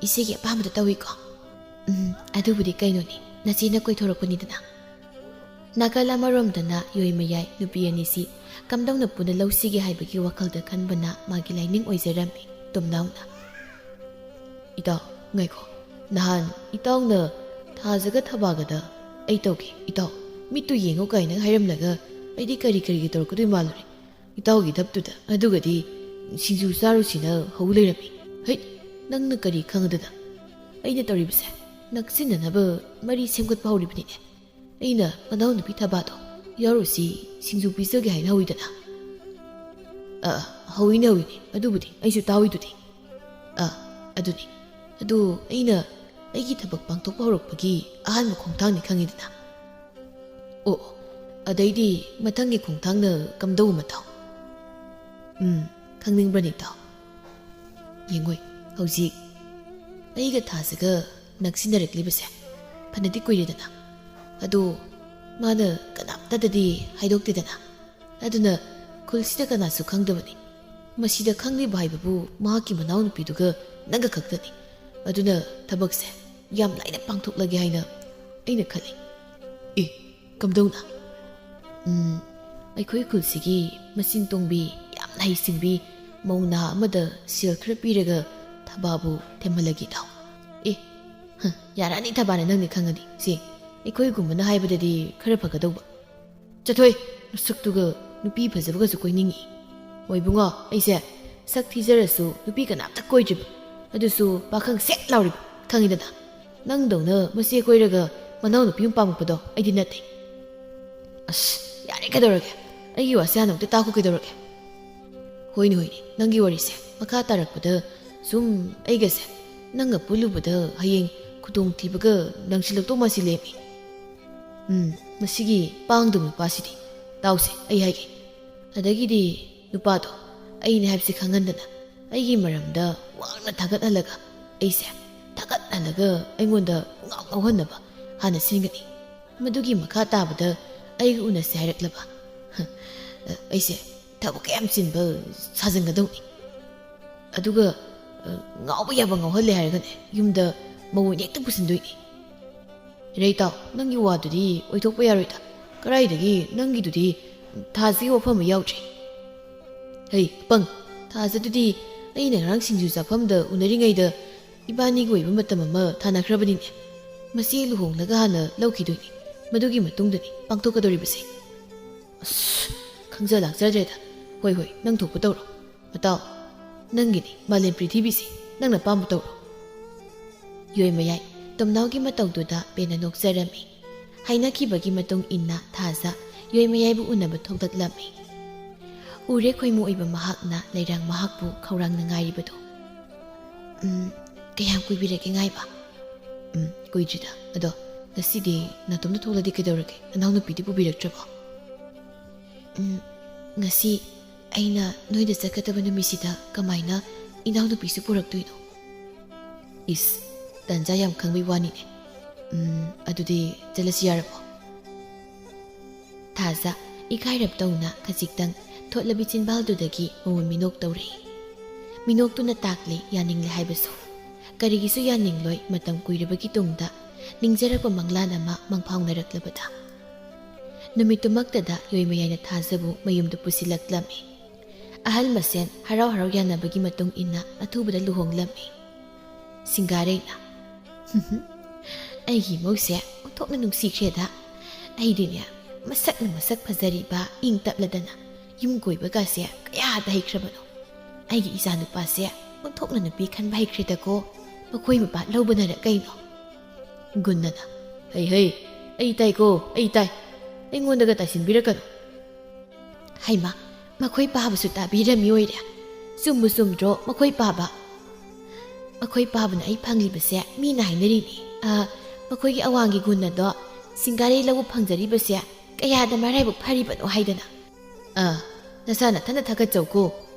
ꯏꯆꯦꯒꯤ ꯑꯄꯥꯝꯕꯗ ꯇꯧꯏꯀꯣ꯫" "ꯎꯝ, ꯑꯗꯨꯕꯨꯗꯤ ꯀꯩꯅꯣꯅꯤ, ꯅꯆꯦꯅ ꯀꯣꯏꯊꯣꯔꯛꯄꯅꯤꯗꯅ꯫" ꯅꯥꯀꯜ ꯑꯃꯔꯣꯝꯗꯅ ꯌꯣꯏꯃꯌꯥꯏ ꯅꯨꯄꯤ ꯑꯅꯤꯁꯤ ꯀꯝꯗꯧꯅ ꯄꯨꯟꯅ ꯂꯧꯁꯤꯒꯦ ꯍꯥꯏꯕꯒꯤ ꯋꯥꯈꯜꯗ ꯈꯟꯕꯅ ꯃꯥꯒꯤ ꯂꯥꯏꯅꯤꯡ ꯑꯣꯏꯖꯔꯝꯃꯤ꯫ ꯇꯣꯝꯅꯥꯎꯅ, "ꯏꯇꯥꯎ, ꯉꯥꯏꯈꯣ꯫ ꯅꯍꯥꯟ ꯏꯇꯥꯎꯅ ꯊꯥꯖꯒ ꯊꯕꯥꯒꯗ 'ꯑꯩ ꯇꯧꯒꯦ, ꯏꯇꯥꯎ, ꯃꯤꯠꯇꯨ ꯌꯦꯡꯉꯨ' ꯀꯥꯏꯅ ꯍꯥꯏꯔꯝꯂꯒ ꯑꯩꯗꯤ ꯀꯔꯤ ꯀꯔꯤꯒꯤ ꯇꯧꯔꯛꯀꯗꯣꯏ ꯃꯥꯜꯂꯨꯔꯦ꯫ ꯏꯇꯥꯎꯒꯤ ꯙꯞꯇꯨꯗ ꯑꯗꯨꯒꯗꯤ ꯁꯤꯡꯖꯨ ꯆꯥꯔꯨꯁꯤꯅ ꯍꯧ ꯂꯩꯔꯝꯃꯤ꯫ ꯍꯩꯠ, ꯅꯪꯅ ꯀꯔꯤ ꯈꯪꯗꯅ? ꯑꯩꯅ ꯇꯧꯔꯤꯕꯁꯦ ꯅꯛꯁꯤꯟꯅꯅꯕ ꯃꯔꯤ ꯁꯦꯝꯒꯠꯄ ꯍꯧꯔꯤꯕꯅꯤꯅꯦ꯫ ꯑꯩꯅ ꯃꯅꯥꯎꯅꯨꯄꯤ ꯊꯕꯥꯗꯣ ꯌꯥꯎꯔꯨꯁꯤ, ꯁꯤꯡꯖꯨ ꯄꯤꯖꯒꯦ ꯍꯥꯏꯅ ꯍꯧꯏꯗꯅ꯫" "ꯑ, ꯍꯧꯏꯅꯦ, ꯍꯧꯏꯅꯦ, ꯑꯗꯨꯕꯨꯗꯤ ꯑꯩꯁꯨ ꯇꯥꯍꯧꯏꯗꯨꯗꯤ꯫" "ꯑ, ꯑꯗꯨꯅꯤ꯫ ꯑꯗꯨ ꯑꯩꯅ ꯑꯩꯒꯤ ꯊꯕꯛ ꯄꯥꯡꯊꯣꯛꯄ ꯍꯧꯔꯛꯄꯒꯤ ꯑꯍꯥꯟꯕ ꯈꯣꯡꯊꯥꯡꯅꯤ, ꯈꯪꯉꯤꯗꯅ꯫ ꯑꯣ, ꯑꯣ, ꯑꯗꯩꯗꯤ ꯃꯊꯪꯒꯤ ꯈꯣꯡꯊꯥꯡꯅ ꯀꯝꯗꯧꯕ, ꯃꯇꯥꯎ? ꯎꯝ, ꯈꯪꯅꯤꯡꯕ꯭ꯔꯅꯦ, ꯏꯇꯥꯎ? ꯌꯦꯡꯉꯣꯏ, ꯍꯧꯖꯤꯛ ꯑꯩꯒ ꯊꯥꯖꯒ ꯅꯛꯁꯤꯟꯅꯔꯛꯂꯤꯕꯁꯦ ꯐꯅꯗꯤ ꯀꯨꯏꯔꯦꯗꯅ꯫ ꯑꯗꯣ ꯃꯥꯅ ꯀꯅꯥꯝꯇꯗꯗꯤ ꯍꯥꯏꯗꯣꯛꯇꯦꯗꯅ꯫ ꯑꯗꯨꯅ ꯈꯨꯜꯁꯤꯗ ꯀꯅꯥꯁꯨ ꯈꯪꯗꯕꯅꯤ꯫ ꯃꯁꯤꯗ ꯈꯪꯂꯤꯕ ꯍꯥꯏꯕꯕꯨ ꯃꯍꯥꯛꯀꯤ ꯃꯅꯥꯎꯅꯨꯄꯤꯗꯨꯒ ꯅꯪꯒ ꯈꯛꯇꯅꯤ꯫ ꯑꯗꯨꯅ ꯊꯕꯛꯁꯦ ꯌꯥꯝ ꯂꯥꯏꯅ ꯄꯥꯡꯊꯣꯛꯂꯒꯦ ꯍꯥꯏꯅ ꯑꯩꯅ ꯈꯜꯂꯤ꯫ ꯑꯦ, ꯀꯝꯗꯧꯅ? ꯎꯝ, ꯑꯩꯈꯣꯏ ꯈꯨꯜꯁꯤꯒꯤ ꯃꯆꯤꯟ ꯇꯣꯡꯕꯤ, ꯌꯥꯝꯅ ꯍꯩꯁꯤꯡꯕꯤ ꯃꯧ ꯅꯍꯥ ꯑꯃꯗ ꯁꯦꯜ ꯈꯔ ꯄꯤꯔꯒ ꯊꯕꯥꯕꯨ ꯊꯦꯝꯍꯜꯂꯒꯦ, ꯏꯇꯥꯎ꯫ ꯑꯦ, ꯍ, ꯌꯥꯔꯛꯑꯅꯤ ꯊꯕꯥꯅ ꯅꯪꯅ ꯈꯪꯉꯗꯤ꯫ ꯁꯦ, ꯑꯩꯈꯣꯏꯒꯨꯝꯕꯅ ꯍꯥꯏꯕꯗꯗꯤ ꯈꯔ ꯐꯒꯗꯧꯕ꯫ ꯆꯠꯊꯣꯏ, ꯃꯁꯛꯇꯨꯒ ꯅꯨꯄꯤ ꯐꯖꯕꯒꯁꯨ ꯀꯣꯏꯅꯤꯡꯉꯤ꯫ ꯍꯣꯏ ꯏꯕꯨꯡꯉꯣ, ꯑꯩꯁꯦ ꯁꯛ ꯊꯤꯖꯔꯁꯨ ꯅꯨꯄꯤ ꯀꯅꯥꯝꯇ ꯀꯣꯏꯗ꯭ꯔꯤꯕ, ꯑꯗꯨꯁꯨ ꯄꯥꯈꯪ ꯁꯦꯠ ꯂꯥꯎꯔꯤꯕ, ꯈꯪꯉꯤꯗꯅ꯫ ꯅꯪꯗꯧꯅ ꯃꯆꯦ ꯀꯣꯏꯔꯒ ꯃꯅꯥꯎ ꯅꯨꯄꯤ ꯑꯃ ꯄꯥꯝꯃꯛꯄꯗꯣ ꯑꯩꯗꯤ ꯅꯠꯇꯦ꯫ ꯑꯁ, ꯌꯥꯔꯦ, ꯀꯩꯗꯧꯔꯒꯦ? ꯑꯩꯒꯤ ꯋꯥꯁꯦ ꯍꯥꯟꯅ ꯑꯃꯨꯛꯇ ꯇꯥꯈꯣ, ꯀꯩꯗꯧꯔꯒꯦ? ꯍꯣꯏꯅꯦ, ꯍꯣꯏꯅꯦ, ꯅꯪꯒꯤ ꯋꯥꯔꯤꯁꯦ ꯃꯈꯥ ꯇꯥꯔꯛꯄꯗ ꯁꯨꯝ ꯑꯩꯒꯁꯦ ꯅꯪꯒ ꯄꯨꯜꯂꯨꯕꯗ ꯍꯌꯦꯡ ꯈꯨꯗꯣꯡꯊꯤꯕꯒ ꯅꯪꯁꯤꯜꯂꯛꯇꯧ ꯃꯥꯁꯤꯜꯂꯦꯃꯤ꯫ ꯎꯝ, ꯃꯁꯤꯒꯤ ꯄꯥꯡꯗꯕ ꯅꯨꯄꯥꯁꯤꯗꯤ꯫ ꯇꯥꯎꯁꯦ, ꯑꯩ ꯍꯥꯏꯒꯦ꯫ ꯑꯗꯒꯤꯗꯤ ꯅꯨꯄꯥꯗꯣ ꯑꯩꯅꯦ ꯍꯥꯏꯕꯁꯤ ꯈꯪꯍꯟꯗꯅ ꯑꯩꯒꯤ ꯃꯔꯝꯗ ꯋꯥꯡꯅ ꯊꯥꯒꯠꯍꯜꯂꯒ, ꯑꯩꯁꯦ ꯊꯥꯒꯠꯍꯜꯂꯒ ꯑꯩꯉꯣꯟꯗ ꯉꯥꯎ ꯉꯥꯎꯍꯟꯅꯕ ꯍꯥꯟꯅ ꯁꯤꯟꯒꯅꯤ꯫ ꯃꯗꯨꯒꯤ ꯃꯈꯥ ꯇꯥꯕꯗ ꯑꯩꯒ ꯎꯅꯁꯦ ꯍꯥꯏꯔꯛꯂꯕ, ꯑꯩꯁꯦ ꯊꯕꯛ ꯀꯌꯥꯝ ꯆꯤꯟꯕ ꯁꯥꯖꯟꯒꯗꯧꯅꯤ꯫ ꯑꯗꯨꯒ, ꯑ, ꯉꯥꯎꯕ ꯌꯥꯕ ꯉꯥꯎꯍꯜꯂꯦ ꯍꯥꯏꯔꯒꯅꯦ, ꯌꯨꯝꯗ ꯃꯧ ꯑꯣꯏꯅ ꯍꯦꯛꯇ ꯄꯨꯁꯤꯟꯗꯣꯏꯅꯤ꯫ ꯔꯦ ꯏꯇꯥꯎ, ꯅꯪꯒꯤ ꯋꯥꯗꯨꯗꯤ ꯑꯣꯏꯊꯣꯛꯄ ꯌꯥꯔꯣꯏꯗ꯫ ꯀꯗꯥꯏꯗꯒꯤ ꯅꯪꯒꯤꯗꯨꯗꯤ ꯊꯥꯖꯒꯤ ꯋꯥꯐꯝ ꯑꯃ ꯌꯥꯎꯗ꯭ꯔꯦ꯫ ꯍꯩ, ꯑꯄꯪ, ꯊꯥꯖꯗꯨꯗꯤ ꯑꯩꯅ ꯉꯔꯥꯡ ꯁꯤꯡꯖꯨ ꯆꯥꯐꯝꯗ ꯎꯅꯔꯤꯉꯩꯗ ꯏꯕꯥꯅꯤꯒꯤ ꯑꯣꯏꯕ ꯃꯇꯝ ꯑꯃ ꯊꯥꯅꯈ꯭ꯔꯕꯅꯤꯅꯦ꯫ ꯃꯁꯤ ꯂꯨꯍꯣꯡꯂꯒ ꯍꯥꯟꯅ ꯂꯧꯈꯤꯗꯣꯏꯅꯤ꯫ ꯃꯗꯨꯒꯤ ꯃꯇꯨꯡꯗꯅꯤ ꯄꯥꯡꯊꯣꯛꯀꯗꯧꯔꯤꯕꯁꯦ꯫ ꯑꯁ, ꯈꯪꯖ ꯂꯥꯛꯆꯗ꯭ꯔꯦꯗ꯫ ꯍꯣꯏ, ꯍꯣꯏ, ꯅꯪ ꯊꯣꯛꯄ ꯇꯧꯔꯣ꯫ ꯃꯇꯥꯎ, ꯅꯪꯒꯤꯅꯤ ꯃꯥꯂꯦꯝ ꯄ꯭ꯔꯤꯊꯤꯕꯤꯁꯦ, ꯅꯪꯅ ꯑꯄꯥꯝꯕ ꯇꯧꯔꯣ꯫ ꯌꯣꯏꯃꯌꯥꯏ ꯇꯣꯝꯅꯥꯎꯒꯤ ꯃꯇꯧꯗꯨꯗ ꯄꯦꯟꯅ ꯅꯣꯛꯆꯔꯝꯃꯤ꯫ ꯍꯥꯏꯅꯈꯤꯕꯒꯤ ꯃꯇꯨꯡ ꯏꯟꯅ ꯊꯥꯖ ꯌꯣꯏꯃꯌꯥꯏꯕꯨ ꯎꯅꯕ ꯊꯣꯛꯂꯛꯂꯝꯃꯤ꯫ ꯎꯔꯦ ꯈꯣꯏꯃꯨ ꯑꯣꯏꯕ ꯃꯍꯥꯛꯅ ꯂꯩꯔꯥꯡ ꯃꯍꯥꯛꯄꯨ ꯈꯧꯔꯥꯡꯅ ꯉꯥꯏꯔꯤꯕꯗꯨ꯫ ꯎꯝ, ꯀꯌꯥꯝ ꯀꯨꯏꯕꯤꯔꯒꯦ ꯉꯥꯏꯕ? ꯎꯝ, ꯀꯨꯏꯗ꯭ꯔꯤꯗ꯫ ꯑꯗꯣ ꯉꯁꯤꯗꯤ ꯅꯇꯣꯝꯇ ꯊꯣꯛꯂꯗꯤ ꯀꯩꯗꯧꯔꯒꯦ? ꯅꯅꯥꯎꯅꯨꯄꯤꯗꯤ ꯄꯨꯕꯤꯔꯛꯇ꯭ꯔꯕꯣ? ꯎꯝ, ꯉꯁꯤ ꯑꯩꯅ ꯅꯣꯏꯗ ꯆꯠꯀꯗꯕ ꯅꯨꯃꯤꯠꯁꯤꯗ ꯀꯃꯥꯏꯅ ꯏꯅꯥꯎꯅꯨꯄꯤꯁꯨ ꯄꯨꯔꯛꯇꯣꯏꯅꯣ? ꯏꯁ, ꯇꯟꯖꯥ ꯌꯥꯝ ꯈꯪꯕꯩ ꯋꯥꯅꯤꯅꯦ꯫ ꯎꯝ, ꯑꯗꯨꯗꯤ ꯆꯠꯂꯁꯤ ꯌꯥꯔꯕꯣ? ꯊꯥꯖ ꯏꯀꯥꯏꯔꯞ ꯇꯧꯅ ꯈꯖꯤꯛꯇꯪ ꯊꯣꯠꯂꯕꯤ ꯆꯤꯟꯕꯥꯜꯗꯨꯗꯒꯤ ꯃꯉꯣꯟ ꯃꯤꯅꯣꯛ ꯇꯧꯔꯛꯏ꯫ ꯃꯤꯅꯣꯛꯇꯨꯅ ꯇꯥꯛꯂꯤ ꯌꯥꯅꯤꯡꯂꯦ ꯍꯥꯏꯕꯁꯨ꯫ ꯀꯔꯤꯒꯤꯁꯨ ꯌꯥꯅꯤꯡꯂꯣꯏ, ꯃꯇꯝ ꯀꯨꯏꯔꯕꯒꯤ ꯇꯨꯡꯗ ꯅꯤꯡꯖꯔꯛꯄ ꯃꯪꯂꯥꯟ ꯑꯃ ꯃꯪꯐꯥꯎꯅꯔꯛꯂꯕꯗ꯫ ꯅꯨꯃꯤꯠꯇꯨꯃꯛꯇꯗ ꯌꯣꯏꯃꯌꯥꯏꯅ ꯊꯥꯖꯕꯨ ꯃꯌꯨꯝꯗ ꯄꯨꯁꯤꯜꯂꯛꯂꯝꯃꯤ꯫ ꯑꯍꯜ ꯃꯁꯦꯟ ꯍꯔꯥꯎ ꯍꯔꯥꯎ ꯌꯥꯅꯕꯒꯤ ꯃꯇꯨꯡ ꯏꯟꯅ ꯑꯊꯨꯕꯗ ꯂꯨꯍꯣꯡꯂꯝꯃꯤ꯫ ꯁꯤꯡꯒꯥꯔꯩꯅ, "ꯑꯩꯒꯤ ꯏꯃꯧꯁꯦ ꯑꯣꯟꯊꯣꯛꯅ ꯅꯨꯡꯁꯤꯈ꯭ꯔꯦꯗ꯫ ꯑꯩꯗꯤꯅꯦ, ꯃꯁꯛꯅ ꯃꯁꯛ ꯐꯖꯔꯤꯕ, ꯏꯪ ꯇꯞꯂꯗꯅ ꯌꯨꯝ ꯀꯣꯏꯕꯒꯁꯦ ꯀꯌꯥꯗ ꯍꯩꯈ꯭ꯔꯕꯅꯣ꯫ ꯑꯩꯒꯤ ꯏꯆꯥ ꯅꯨꯄꯥꯁꯦ ꯑꯣꯟꯊꯣꯛꯅ ꯅꯨꯄꯤ ꯈꯟꯕ ꯍꯩꯈ꯭ꯔꯦꯗꯀꯣ, ꯃꯈꯣꯏ ꯃꯄꯥ ꯂꯧꯕꯅꯔ ꯀꯩꯅꯣ?" ꯒꯨꯟꯅꯅ, "ꯍꯩ ꯍꯩ, ꯑꯩ ꯇꯥꯏꯀꯣ, ꯑꯩ ꯇꯥꯏ꯫ ꯑꯩꯉꯣꯟꯗꯒ ꯇꯥꯏꯁꯤꯟꯕꯤꯔꯛꯀꯅꯨ꯫ ꯍꯩꯃꯥ, ꯃꯈꯣꯏ ꯄꯥꯕꯁꯨ ꯇꯥꯕꯤꯔꯝꯃꯤ ꯑꯣꯏꯔꯦ꯫ ꯆꯨꯝꯕꯨ ꯆꯨꯝꯗ꯭ꯔꯣ ꯃꯈꯣꯏ ꯄꯥꯕ? ꯃꯈꯣꯏ ꯄꯥꯕꯅ ꯑꯩ ꯐꯪꯂꯤꯕꯁꯦ ꯃꯤꯅ ꯍꯥꯏꯅꯔꯤꯅꯤ꯫ ꯑ, ꯃꯈꯣꯏꯒꯤ ꯑꯋꯥꯡꯒꯤ ꯒꯨꯟ ꯑꯗꯣ ꯁꯤꯡꯒꯥꯔꯩ ꯂꯧꯕ ꯐꯪꯖꯔꯤꯕꯁꯦ ꯀꯌꯥꯗ ꯃꯔꯥꯏꯕꯛ ꯐꯔꯤꯕꯅꯣ ꯍꯥꯏꯗꯅ꯫ ꯑ, ꯅꯁꯥ ꯅꯊꯟꯅ ꯊꯥꯒꯠꯆꯧꯀꯣ꯫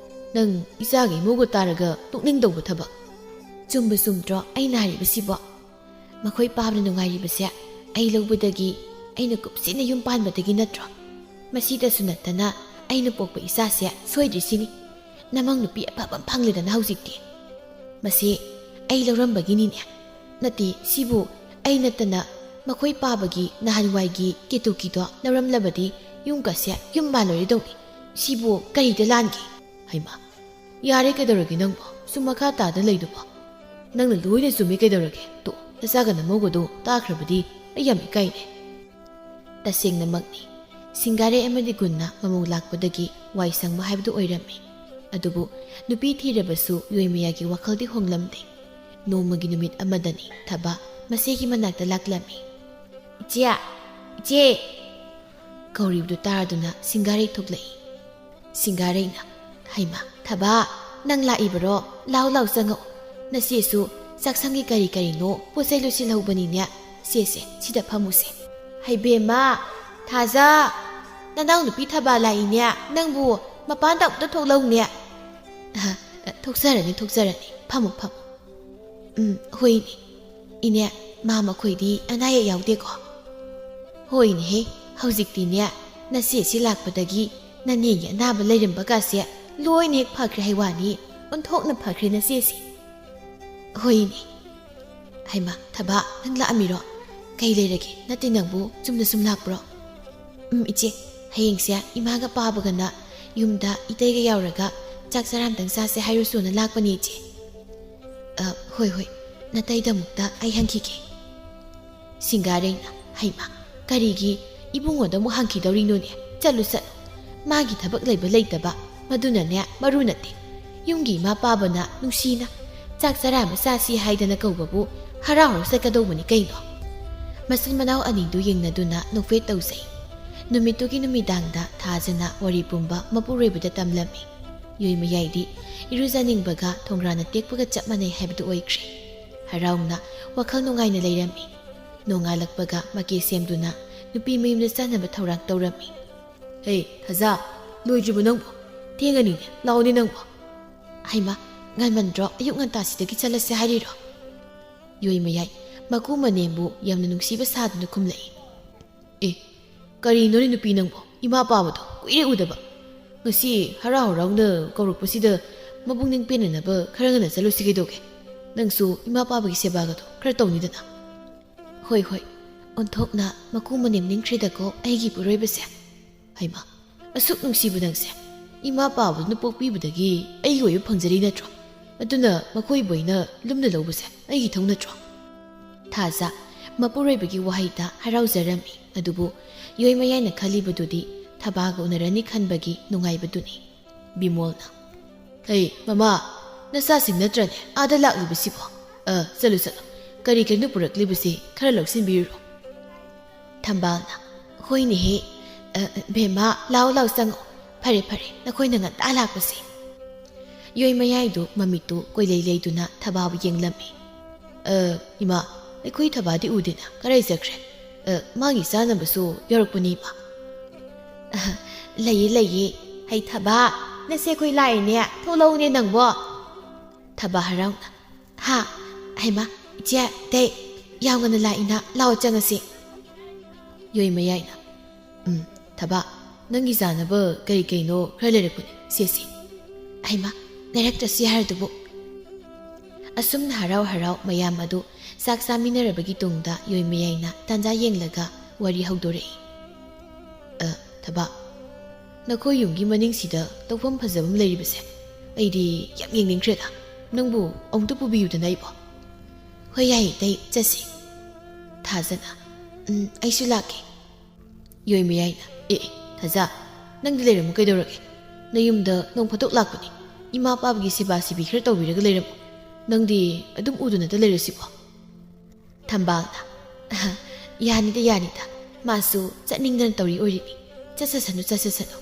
ꯅꯪ ꯏꯆꯥꯒꯤ ꯏꯃꯧꯒ ꯇꯥꯔꯒ ꯇꯣꯛꯅꯤꯡꯗꯧꯕ ꯊꯕꯛ꯫ ꯆꯨꯝꯕꯨ ꯆꯨꯝꯗ꯭ꯔꯣ ꯑꯩꯅ ꯍꯥꯏꯔꯤꯕꯁꯤꯕꯣ? ꯃꯈꯣꯏ ꯄꯥꯕꯅ ꯅꯨꯡꯉꯥꯏꯔꯤꯕꯁꯦ ꯑꯩ ꯂꯧꯕꯗꯒꯤ, ꯑꯩꯅ ꯀꯨꯞꯁꯤꯟꯅ ꯌꯨꯝ ꯄꯥꯟꯕꯗꯒꯤ ꯅꯠꯇ꯭ꯔꯣ? ꯃꯁꯤꯗꯁꯨ ꯅꯠꯇꯅ ꯑꯩꯅ ꯄꯣꯛꯄ ꯏꯆꯥꯁꯦ ꯁꯣꯏꯗ꯭ꯔꯤꯁꯤꯅꯤ꯫ ꯅꯃꯧ ꯅꯨꯄꯤ ꯑꯐꯕ ꯑꯃ ꯐꯪꯂꯦꯗꯅ ꯍꯧꯖꯤꯛꯇꯤ꯫ ꯃꯁꯤ ꯑꯩ ꯂꯧꯔꯝꯕꯒꯤꯅꯤꯅꯦ꯫ ꯅꯠꯇꯦ, ꯁꯤꯕꯨ ꯑꯩ ꯅꯠꯇꯅ ꯃꯈꯣꯏ ꯄꯥꯕꯒꯤ ꯅꯍꯥꯟꯋꯥꯏꯒꯤ ꯀꯦꯇꯨꯀꯤꯗꯣ ꯂꯧꯔꯝꯂꯕꯗꯤ ꯌꯨꯝꯒꯁꯦ ꯌꯨꯝ ꯃꯥꯜꯂꯣꯏꯗꯧꯅꯤ꯫ ꯁꯤꯕꯨ ꯀꯔꯤꯗ ꯂꯥꯟꯒꯦ? ꯍꯩꯃꯥ, ꯌꯥꯔꯦ, ꯀꯩꯗꯧꯔꯒꯦ ꯅꯪꯕꯣ? ꯁꯨꯝ ꯃꯈꯥ ꯇꯥꯗ ꯂꯩꯗꯨꯕꯣ? ꯅꯪꯅ ꯂꯣꯏꯅ ꯆꯨꯝꯃꯤ, ꯀꯩꯗꯧꯔꯒꯦ? ꯇꯣ, ꯅꯆꯥꯒ ꯅꯃꯧꯒꯗꯣ ꯇꯥꯈ꯭ꯔꯕꯗꯤ ꯑꯩ ꯌꯥꯝ ꯏꯀꯥꯏꯅꯦ꯫ ꯇꯁꯦꯡꯅꯃꯛꯅꯤ, ꯁꯤꯡꯒꯥꯔꯩ ꯑꯃꯗꯤ ꯒꯨꯟꯅ ꯃꯃꯧ ꯂꯥꯛꯄꯗꯒꯤ ꯋꯥꯏ ꯁꯪꯕ ꯍꯥꯏꯕꯗꯨ ꯑꯣꯏꯔꯝꯃꯤ꯫ ꯑꯗꯨꯕꯨ ꯅꯨꯄꯤ ꯊꯤꯔꯕꯁꯨ ꯌꯣꯏꯃꯌꯥꯒꯤ ꯋꯥꯈꯜꯗꯤ ꯍꯣꯡꯂꯝꯗꯦ꯫ ꯅꯣꯡꯃꯒꯤ ꯅꯨꯃꯤꯠ ꯑꯃꯗꯅꯤ ꯊꯕ ꯃꯆꯦꯒꯤ ꯃꯅꯥꯛꯇ ꯂꯥꯛꯂꯝꯃꯤ꯫ "ꯏꯆꯦ! ꯏꯆꯦ!" ꯀꯧꯔꯤꯕꯗꯨ ꯇꯥꯔꯗꯨꯅ ꯁꯤꯡꯒꯥꯔꯩ ꯊꯣꯛꯂꯛꯏ꯫ ꯁꯤꯡꯒꯥꯔꯩꯅ, "ꯍꯩꯃꯥ, ꯊꯕ, ꯅꯪ ꯂꯥꯛꯏꯕꯔꯣ? ꯂꯥꯎ ꯂꯥꯎ ꯆꯪꯉꯛꯎ꯫ ꯅꯆꯦꯁꯨ ꯆꯥꯛꯁꯪꯒꯤ ꯀꯔꯤ ꯀꯔꯤꯅꯣ ꯄꯣꯠ ꯆꯩ ꯂꯣꯏꯁꯤꯜꯍꯧꯕꯅꯤꯅꯦ꯫ ꯁꯦ, ꯁꯦ, ꯁꯤꯗ ꯐꯝꯃꯨꯁꯦ꯫ ꯍꯩꯕꯦꯝꯃ, ꯊꯥꯖ, ꯅꯅꯥꯎꯅꯨꯄꯤ ꯊꯕꯥ ꯂꯥꯛꯏꯅꯦ꯫ ꯅꯪꯕꯨ ꯃꯄꯥꯟꯗ ꯑꯃꯨꯛꯇ ꯊꯣꯛꯂꯛꯎꯅꯦ꯫ ꯑ, ꯊꯣꯛꯆꯔꯅꯤ, ꯊꯣꯛꯆꯔꯅꯤ꯫ ꯐꯝꯃꯨ, ꯐꯝꯃꯨ꯫ ꯎꯝ, ꯍꯣꯏꯅꯦ꯫ ꯏꯅꯦ, ꯃꯥ ꯃꯈꯣꯏꯗꯤ ꯑꯅꯥ ꯑꯌꯦꯛ ꯌꯥꯎꯗꯦꯀꯣ? ꯍꯣꯏꯅꯦꯍꯦ, ꯍꯧꯖꯤꯛꯇꯤꯅꯦ, ꯅꯆꯦꯁꯤ ꯂꯥꯛꯄꯗꯒꯤ ꯅꯅꯦꯒꯤ ꯑꯅꯥꯕ ꯂꯩꯔꯝꯕꯒꯁꯦ ꯂꯣꯏꯅ ꯍꯦꯛ ꯐꯈ꯭ꯔꯦ ꯍꯥꯏ ꯋꯥꯅꯤ, ꯑꯣꯟꯊꯣꯛꯅ ꯐꯈ꯭ꯔꯦ ꯅꯆꯦꯁꯤ꯫ ꯍꯣꯏꯅꯦ꯫ ꯍꯩꯃꯥ, ꯊꯕꯥ, ꯅꯪ ꯂꯥꯛꯑꯝꯃꯤꯔꯣ? ꯀꯩ ꯂꯩꯔꯒꯦ? ꯅꯠꯇꯦ, ꯅꯪꯕꯨ ꯆꯨꯝꯅ ꯁꯨꯝ ꯂꯥꯛꯄ꯭ꯔꯣ? ꯎꯝ, ꯏꯆꯦ, ꯍꯌꯦꯡꯁꯦ ꯏꯃꯥꯒ ꯄꯥꯕꯒꯅ ꯌꯨꯝꯗ ꯏꯇꯩꯒ ꯌꯥꯎꯔꯒ ꯆꯥꯛ ꯆꯔꯥ ꯑꯝꯇꯪ ꯆꯥꯁꯦ ꯍꯥꯏꯔꯨꯁꯣꯅ ꯂꯥꯛꯄꯅꯦ, ꯏꯆꯦ꯫ ꯑ, ꯍꯣꯏ, ꯍꯣꯏ, ꯅꯇꯩꯗꯃꯨꯛꯇ ꯑꯩ ꯍꯪꯈꯤꯒꯦ꯫ ꯁꯤꯡꯒꯥꯔꯩꯅ, ꯍꯩꯃꯥ, ꯀꯔꯤꯒꯤ ꯏꯕꯨꯡꯉꯣꯗ ꯑꯃꯨꯛ ꯍꯪꯈꯤꯗꯧꯔꯤꯅꯣꯅꯦ? ꯆꯠꯂꯨ, ꯆꯠꯂꯨ꯫ ꯃꯥꯒꯤ ꯊꯕꯛ ꯂꯩꯕ ꯂꯩꯇꯕ ꯃꯗꯨꯅꯅꯦ ꯃꯔꯨ ꯅꯠꯇꯦ꯫ ꯌꯨꯝꯒꯤ ꯏꯃꯥ ꯄꯥꯕꯅ ꯅꯨꯡꯁꯤꯅ ꯆꯥꯛ ꯆꯔꯥ ꯑꯃ ꯆꯥꯁꯤ ꯍꯥꯏꯗꯅ ꯀꯧꯕꯕꯨ ꯍꯔꯥꯎ ꯍꯔꯥꯎ ꯆꯠꯀꯗꯧꯕꯅꯤ ꯀꯩꯅꯣ꯫ ꯃꯆꯤꯟ ꯃꯅꯥꯎ ꯑꯅꯤꯗꯨ ꯌꯦꯡꯅꯗꯨꯅ ꯅꯣꯛꯐꯦꯠ ꯇꯧꯖꯩ꯫ ꯅꯨꯃꯤꯠꯇꯨꯒꯤ ꯅꯨꯃꯤꯗꯥꯡꯗ ꯊꯥꯖꯅ ꯋꯥꯔꯤ ꯄꯨꯝꯕ ꯃꯄꯨꯔꯣꯏꯕꯗ ꯇꯝꯂꯝꯃꯤ꯫ ꯌꯣꯏꯃꯌꯥꯏꯗꯤ ꯏꯔꯨꯖꯅꯤꯡꯕꯒ ꯊꯣꯡꯒ꯭ꯔꯥꯅ ꯇꯦꯛꯄꯒ ꯆꯞ ꯃꯥꯟꯅꯩ ꯍꯥꯏꯕꯗꯨ ꯑꯣꯏꯈ꯭ꯔꯦ꯫ ꯍꯔꯥꯎꯅ ꯋꯥꯈꯜ ꯅꯨꯡꯉꯥꯏꯅ ꯂꯩꯔꯝꯃꯤ꯫ ꯅꯣꯡꯉꯥꯜꯂꯛꯄꯒ ꯃꯀꯦ ꯁꯦꯝꯗꯨꯅ ꯅꯨꯄꯤ ꯃꯌꯨꯝꯗ ꯆꯠꯅꯕ ꯊꯧꯔꯥꯡ ꯇꯧꯔꯝꯃꯤ꯫ "ꯍꯦ, ꯊꯥꯖ, ꯂꯣꯏꯗ꯭ꯔꯤꯕꯣ ꯅꯪꯕꯣ? ꯊꯦꯡꯉꯅꯤꯅꯦ, ꯂꯥꯛꯑꯣꯅꯦ ꯅꯪꯕꯣ꯫" "ꯍꯩꯃꯥ, ꯉꯟꯃꯟꯗ꯭ꯔꯣ? ꯑꯌꯨꯛ ꯉꯟꯇꯥꯁꯤꯗꯒꯤ ꯆꯠꯂꯁꯦ ꯍꯥꯏꯔꯤꯔꯣ?" ꯌꯣꯏꯃꯌꯥꯏ ꯃꯀꯨ ꯃꯅꯦꯝꯕꯨ ꯌꯥꯝꯅ ꯅꯨꯡꯁꯤꯕ ꯁꯥꯗꯨꯅ ꯈꯨꯝꯂꯛꯏ꯫ "ꯑꯦ, ꯀꯔꯤꯅꯣꯅꯦ ꯅꯨꯄꯤ ꯅꯪꯕꯣ? ꯏꯃꯥ ꯄꯥꯕꯗꯣ ꯀꯨꯏꯔꯦ ꯎꯗꯕ꯫ ꯉꯁꯤ ꯍꯔꯥꯎ ꯍꯔꯥꯎꯅ ꯀꯧꯔꯛꯄꯁꯤꯗ ꯃꯕꯨꯛꯅꯤꯡ ꯄꯦꯟꯅꯅꯕ ꯈꯔ ꯉꯟꯅ ꯆꯠꯂꯨꯁꯤ ꯀꯩꯗꯧꯒꯦ? ꯅꯪꯁꯨ ꯏꯃꯥ ꯄꯥꯕꯒꯤ ꯁꯦꯕꯥꯒꯗꯣ ꯈꯔ ꯇꯧꯅꯤꯗꯅ꯫" "ꯍꯣꯏ, ꯍꯣꯏ, ꯑꯣꯟꯊꯣꯛꯅ ꯃꯀꯨ ꯃꯅꯦꯝ ꯅꯤꯡꯈ꯭ꯔꯦꯗꯀꯣ ꯑꯩꯒꯤ ꯄꯨꯔꯣꯏꯕꯁꯦ꯫ ꯍꯩꯃꯥ, ꯑꯁꯨꯛ ꯅꯨꯡꯁꯤꯕ ꯅꯪꯁꯦ ꯏꯃꯥ ꯄꯥꯕꯗꯨꯅ ꯄꯣꯛꯄꯤꯕꯗꯒꯤ ꯑꯩꯒꯤ ꯑꯣꯏꯕ ꯐꯪꯖꯔꯤ ꯅꯠꯇ꯭ꯔꯣ? ꯑꯗꯨꯅ ꯃꯈꯣꯏꯕꯨ ꯑꯩꯅ ꯂꯨꯝꯅ ꯂꯧꯕꯁꯦ ꯑꯩꯒꯤ ꯏꯊꯧ ꯅꯠꯇ꯭ꯔꯣ?" ꯊꯥꯖ ꯃꯄꯨꯔꯣꯏꯕꯒꯤ ꯋꯥꯍꯩꯗ ꯍꯔꯥꯎꯖꯔꯝꯃꯤ, ꯑꯗꯨꯕꯨ ꯌꯣꯏꯃꯌꯥꯏꯅ ꯈꯜꯂꯤꯕꯗꯨꯗꯤ ꯊꯕꯥꯒ ꯎꯅꯔꯅꯤ ꯈꯟꯕꯒꯤ ꯅꯨꯡꯉꯥꯏꯕꯗꯨꯅꯤ꯫ ꯕꯤꯃꯣꯜꯅ, "ꯍꯩ, ꯃꯃꯥ, ꯅꯆꯥꯁꯤꯡ ꯅꯠꯇ꯭ꯔꯅꯦ ꯑꯥꯗ ꯂꯥꯛꯂꯤꯕꯁꯤꯕꯣ? ꯑ, ꯆꯠꯂꯨ, ꯆꯠꯂꯨ꯫ ꯀꯔꯤ ꯀꯔꯤꯅꯣ ꯄꯨꯔꯛꯂꯤꯕꯁꯤ ꯈꯔ ꯂꯧꯁꯤꯟꯕꯤꯔꯨꯔꯣ꯫" ꯊꯝꯕꯥꯜꯅ, "ꯍꯣꯏꯅꯦꯍꯦ, ꯑ, ꯕꯦꯝꯃ, ꯂꯥꯎ, ꯂꯥꯎ, ꯆꯪꯉꯛꯑꯣ꯫ ꯐꯔꯦ, ꯐꯔꯦ, ꯅꯈꯣꯏꯅ ꯉꯟꯇꯥ ꯂꯥꯛꯄꯁꯦ꯫" ꯌꯣꯏ ꯃꯌꯥꯏꯗꯨ ꯃꯃꯤꯠꯇꯨ ꯀꯣꯏꯂꯩ ꯂꯩꯗꯨꯅ ꯊꯕꯥꯕꯨ ꯌꯦꯡꯂꯝꯃꯤ꯫ "ꯑ, ꯏꯃꯥ, ꯑꯩꯈꯣꯏ ꯊꯕꯥꯗꯤ ꯎꯗꯦꯅ, ꯀꯔꯥꯏ ꯆꯠꯈ꯭ꯔꯦ? ꯑ, ꯃꯥꯒꯤ ꯆꯥꯅꯕꯁꯨ ꯌꯧꯔꯛꯄꯅꯤ, ꯏꯃꯥ꯫" "ꯑ, ꯂꯩꯌꯦ, ꯂꯩꯌꯦ꯫ ꯍꯩ ꯊꯕꯥ, ꯅꯁꯦ ꯑꯩꯈꯣꯏ ꯂꯥꯛꯏꯅꯦ, ꯊꯣꯛꯂꯛꯎꯅꯦ ꯅꯪꯕꯣ꯫" ꯊꯕꯥ ꯍꯔꯥꯎꯅ, "ꯍꯥ? ꯍꯩꯃꯥ, ꯏꯆꯦ, ꯏꯇꯩ, ꯌꯥꯝ ꯉꯟꯅ ꯂꯥꯛꯏꯅ, ꯂꯥꯛꯑꯣ ꯆꯪꯉꯁꯤ꯫" ꯌꯣꯏ ꯃꯌꯥꯏꯅ, "ꯎꯝ, ꯊꯕꯥ, ꯅꯪꯒꯤ ꯆꯥꯅꯕ ꯀꯔꯤ ꯀꯩꯅꯣ ꯈꯔ ꯂꯩꯔꯛꯄꯅꯦ, ꯁꯦ, ꯁꯦ꯫" "ꯍꯩꯃꯥ, ꯂꯩꯔꯛꯇ꯭ꯔꯁꯨ ꯌꯥꯔꯗꯨꯕꯨ꯫" ꯑꯁꯨꯝꯅ ꯍꯔꯥꯎ ꯍꯔꯥꯎ ꯃꯌꯥꯝ ꯑꯗꯨ ꯆꯥꯛ ꯆꯥꯃꯤꯟꯅꯔꯕꯒꯤ ꯇꯨꯡꯗ ꯌꯣꯏ ꯃꯌꯥꯏꯅ ꯇꯥꯟꯖꯥ ꯌꯦꯡꯂꯒ ꯋꯥꯔꯤ ꯍꯧꯗꯣꯔꯛꯏ꯫ "ꯑ, ꯊꯕꯥ, ꯅꯈꯣꯏ ꯌꯨꯝꯒꯤ ꯃꯅꯤꯡꯁꯤꯗ ꯇꯧꯐꯝ ꯐꯖꯕ ꯑꯃ ꯂꯩꯔꯤꯕꯁꯦ, ꯑꯩꯗꯤ ꯌꯥꯝ ꯌꯦꯡꯅꯤꯡꯈ꯭ꯔꯦꯗ꯫ ꯅꯪꯕꯨ ꯑꯃꯨꯛꯇ ꯄꯨꯕꯤꯌꯨꯗꯅ ꯑꯩꯕꯣ꯫" "ꯍꯣꯏ, ꯌꯥꯏꯌꯦ, ꯏꯇꯩ, ꯆꯠꯁꯤ꯫" ꯊꯥꯖꯅ, "ꯎꯝ, ꯑꯩꯁꯨ ꯂꯥꯛꯀꯦ꯫" ꯌꯣꯏ ꯃꯌꯥꯏꯅ, "ꯑꯦ, ꯑꯦ, ꯊꯥꯖ, ꯅꯪꯗꯤ ꯂꯩꯔꯝꯃꯨ ꯀꯩꯗꯧꯔꯒꯦ? ꯅꯌꯨꯝꯗ ꯅꯣꯡ ꯐꯥꯗꯣꯛ ꯂꯥꯛꯄꯅꯤ꯫ ꯏꯃꯥ ꯄꯥꯕꯒꯤ ꯁꯦꯕꯥ ꯁꯤꯕꯤ ꯈꯔ ꯇꯧꯕꯤꯔꯒ ꯂꯩꯔꯝꯃꯨ꯫ ꯅꯪꯗꯤ ꯑꯗꯨꯝ ꯎꯗꯅꯇ ꯂꯩꯔꯁꯤꯕꯣ?" ꯊꯝꯕꯥꯜꯅ, "ꯑꯍ, ꯌꯥꯅꯤꯗ, ꯌꯥꯅꯤꯗ꯫ ꯃꯥꯁꯨ ꯆꯠꯅꯤꯡꯗꯅ ꯇꯧꯔꯤ ꯑꯣꯏꯔꯤꯅꯤ꯫ ꯆꯠꯆꯁꯅꯨ, ꯆꯠꯆꯁꯅꯨ꯫"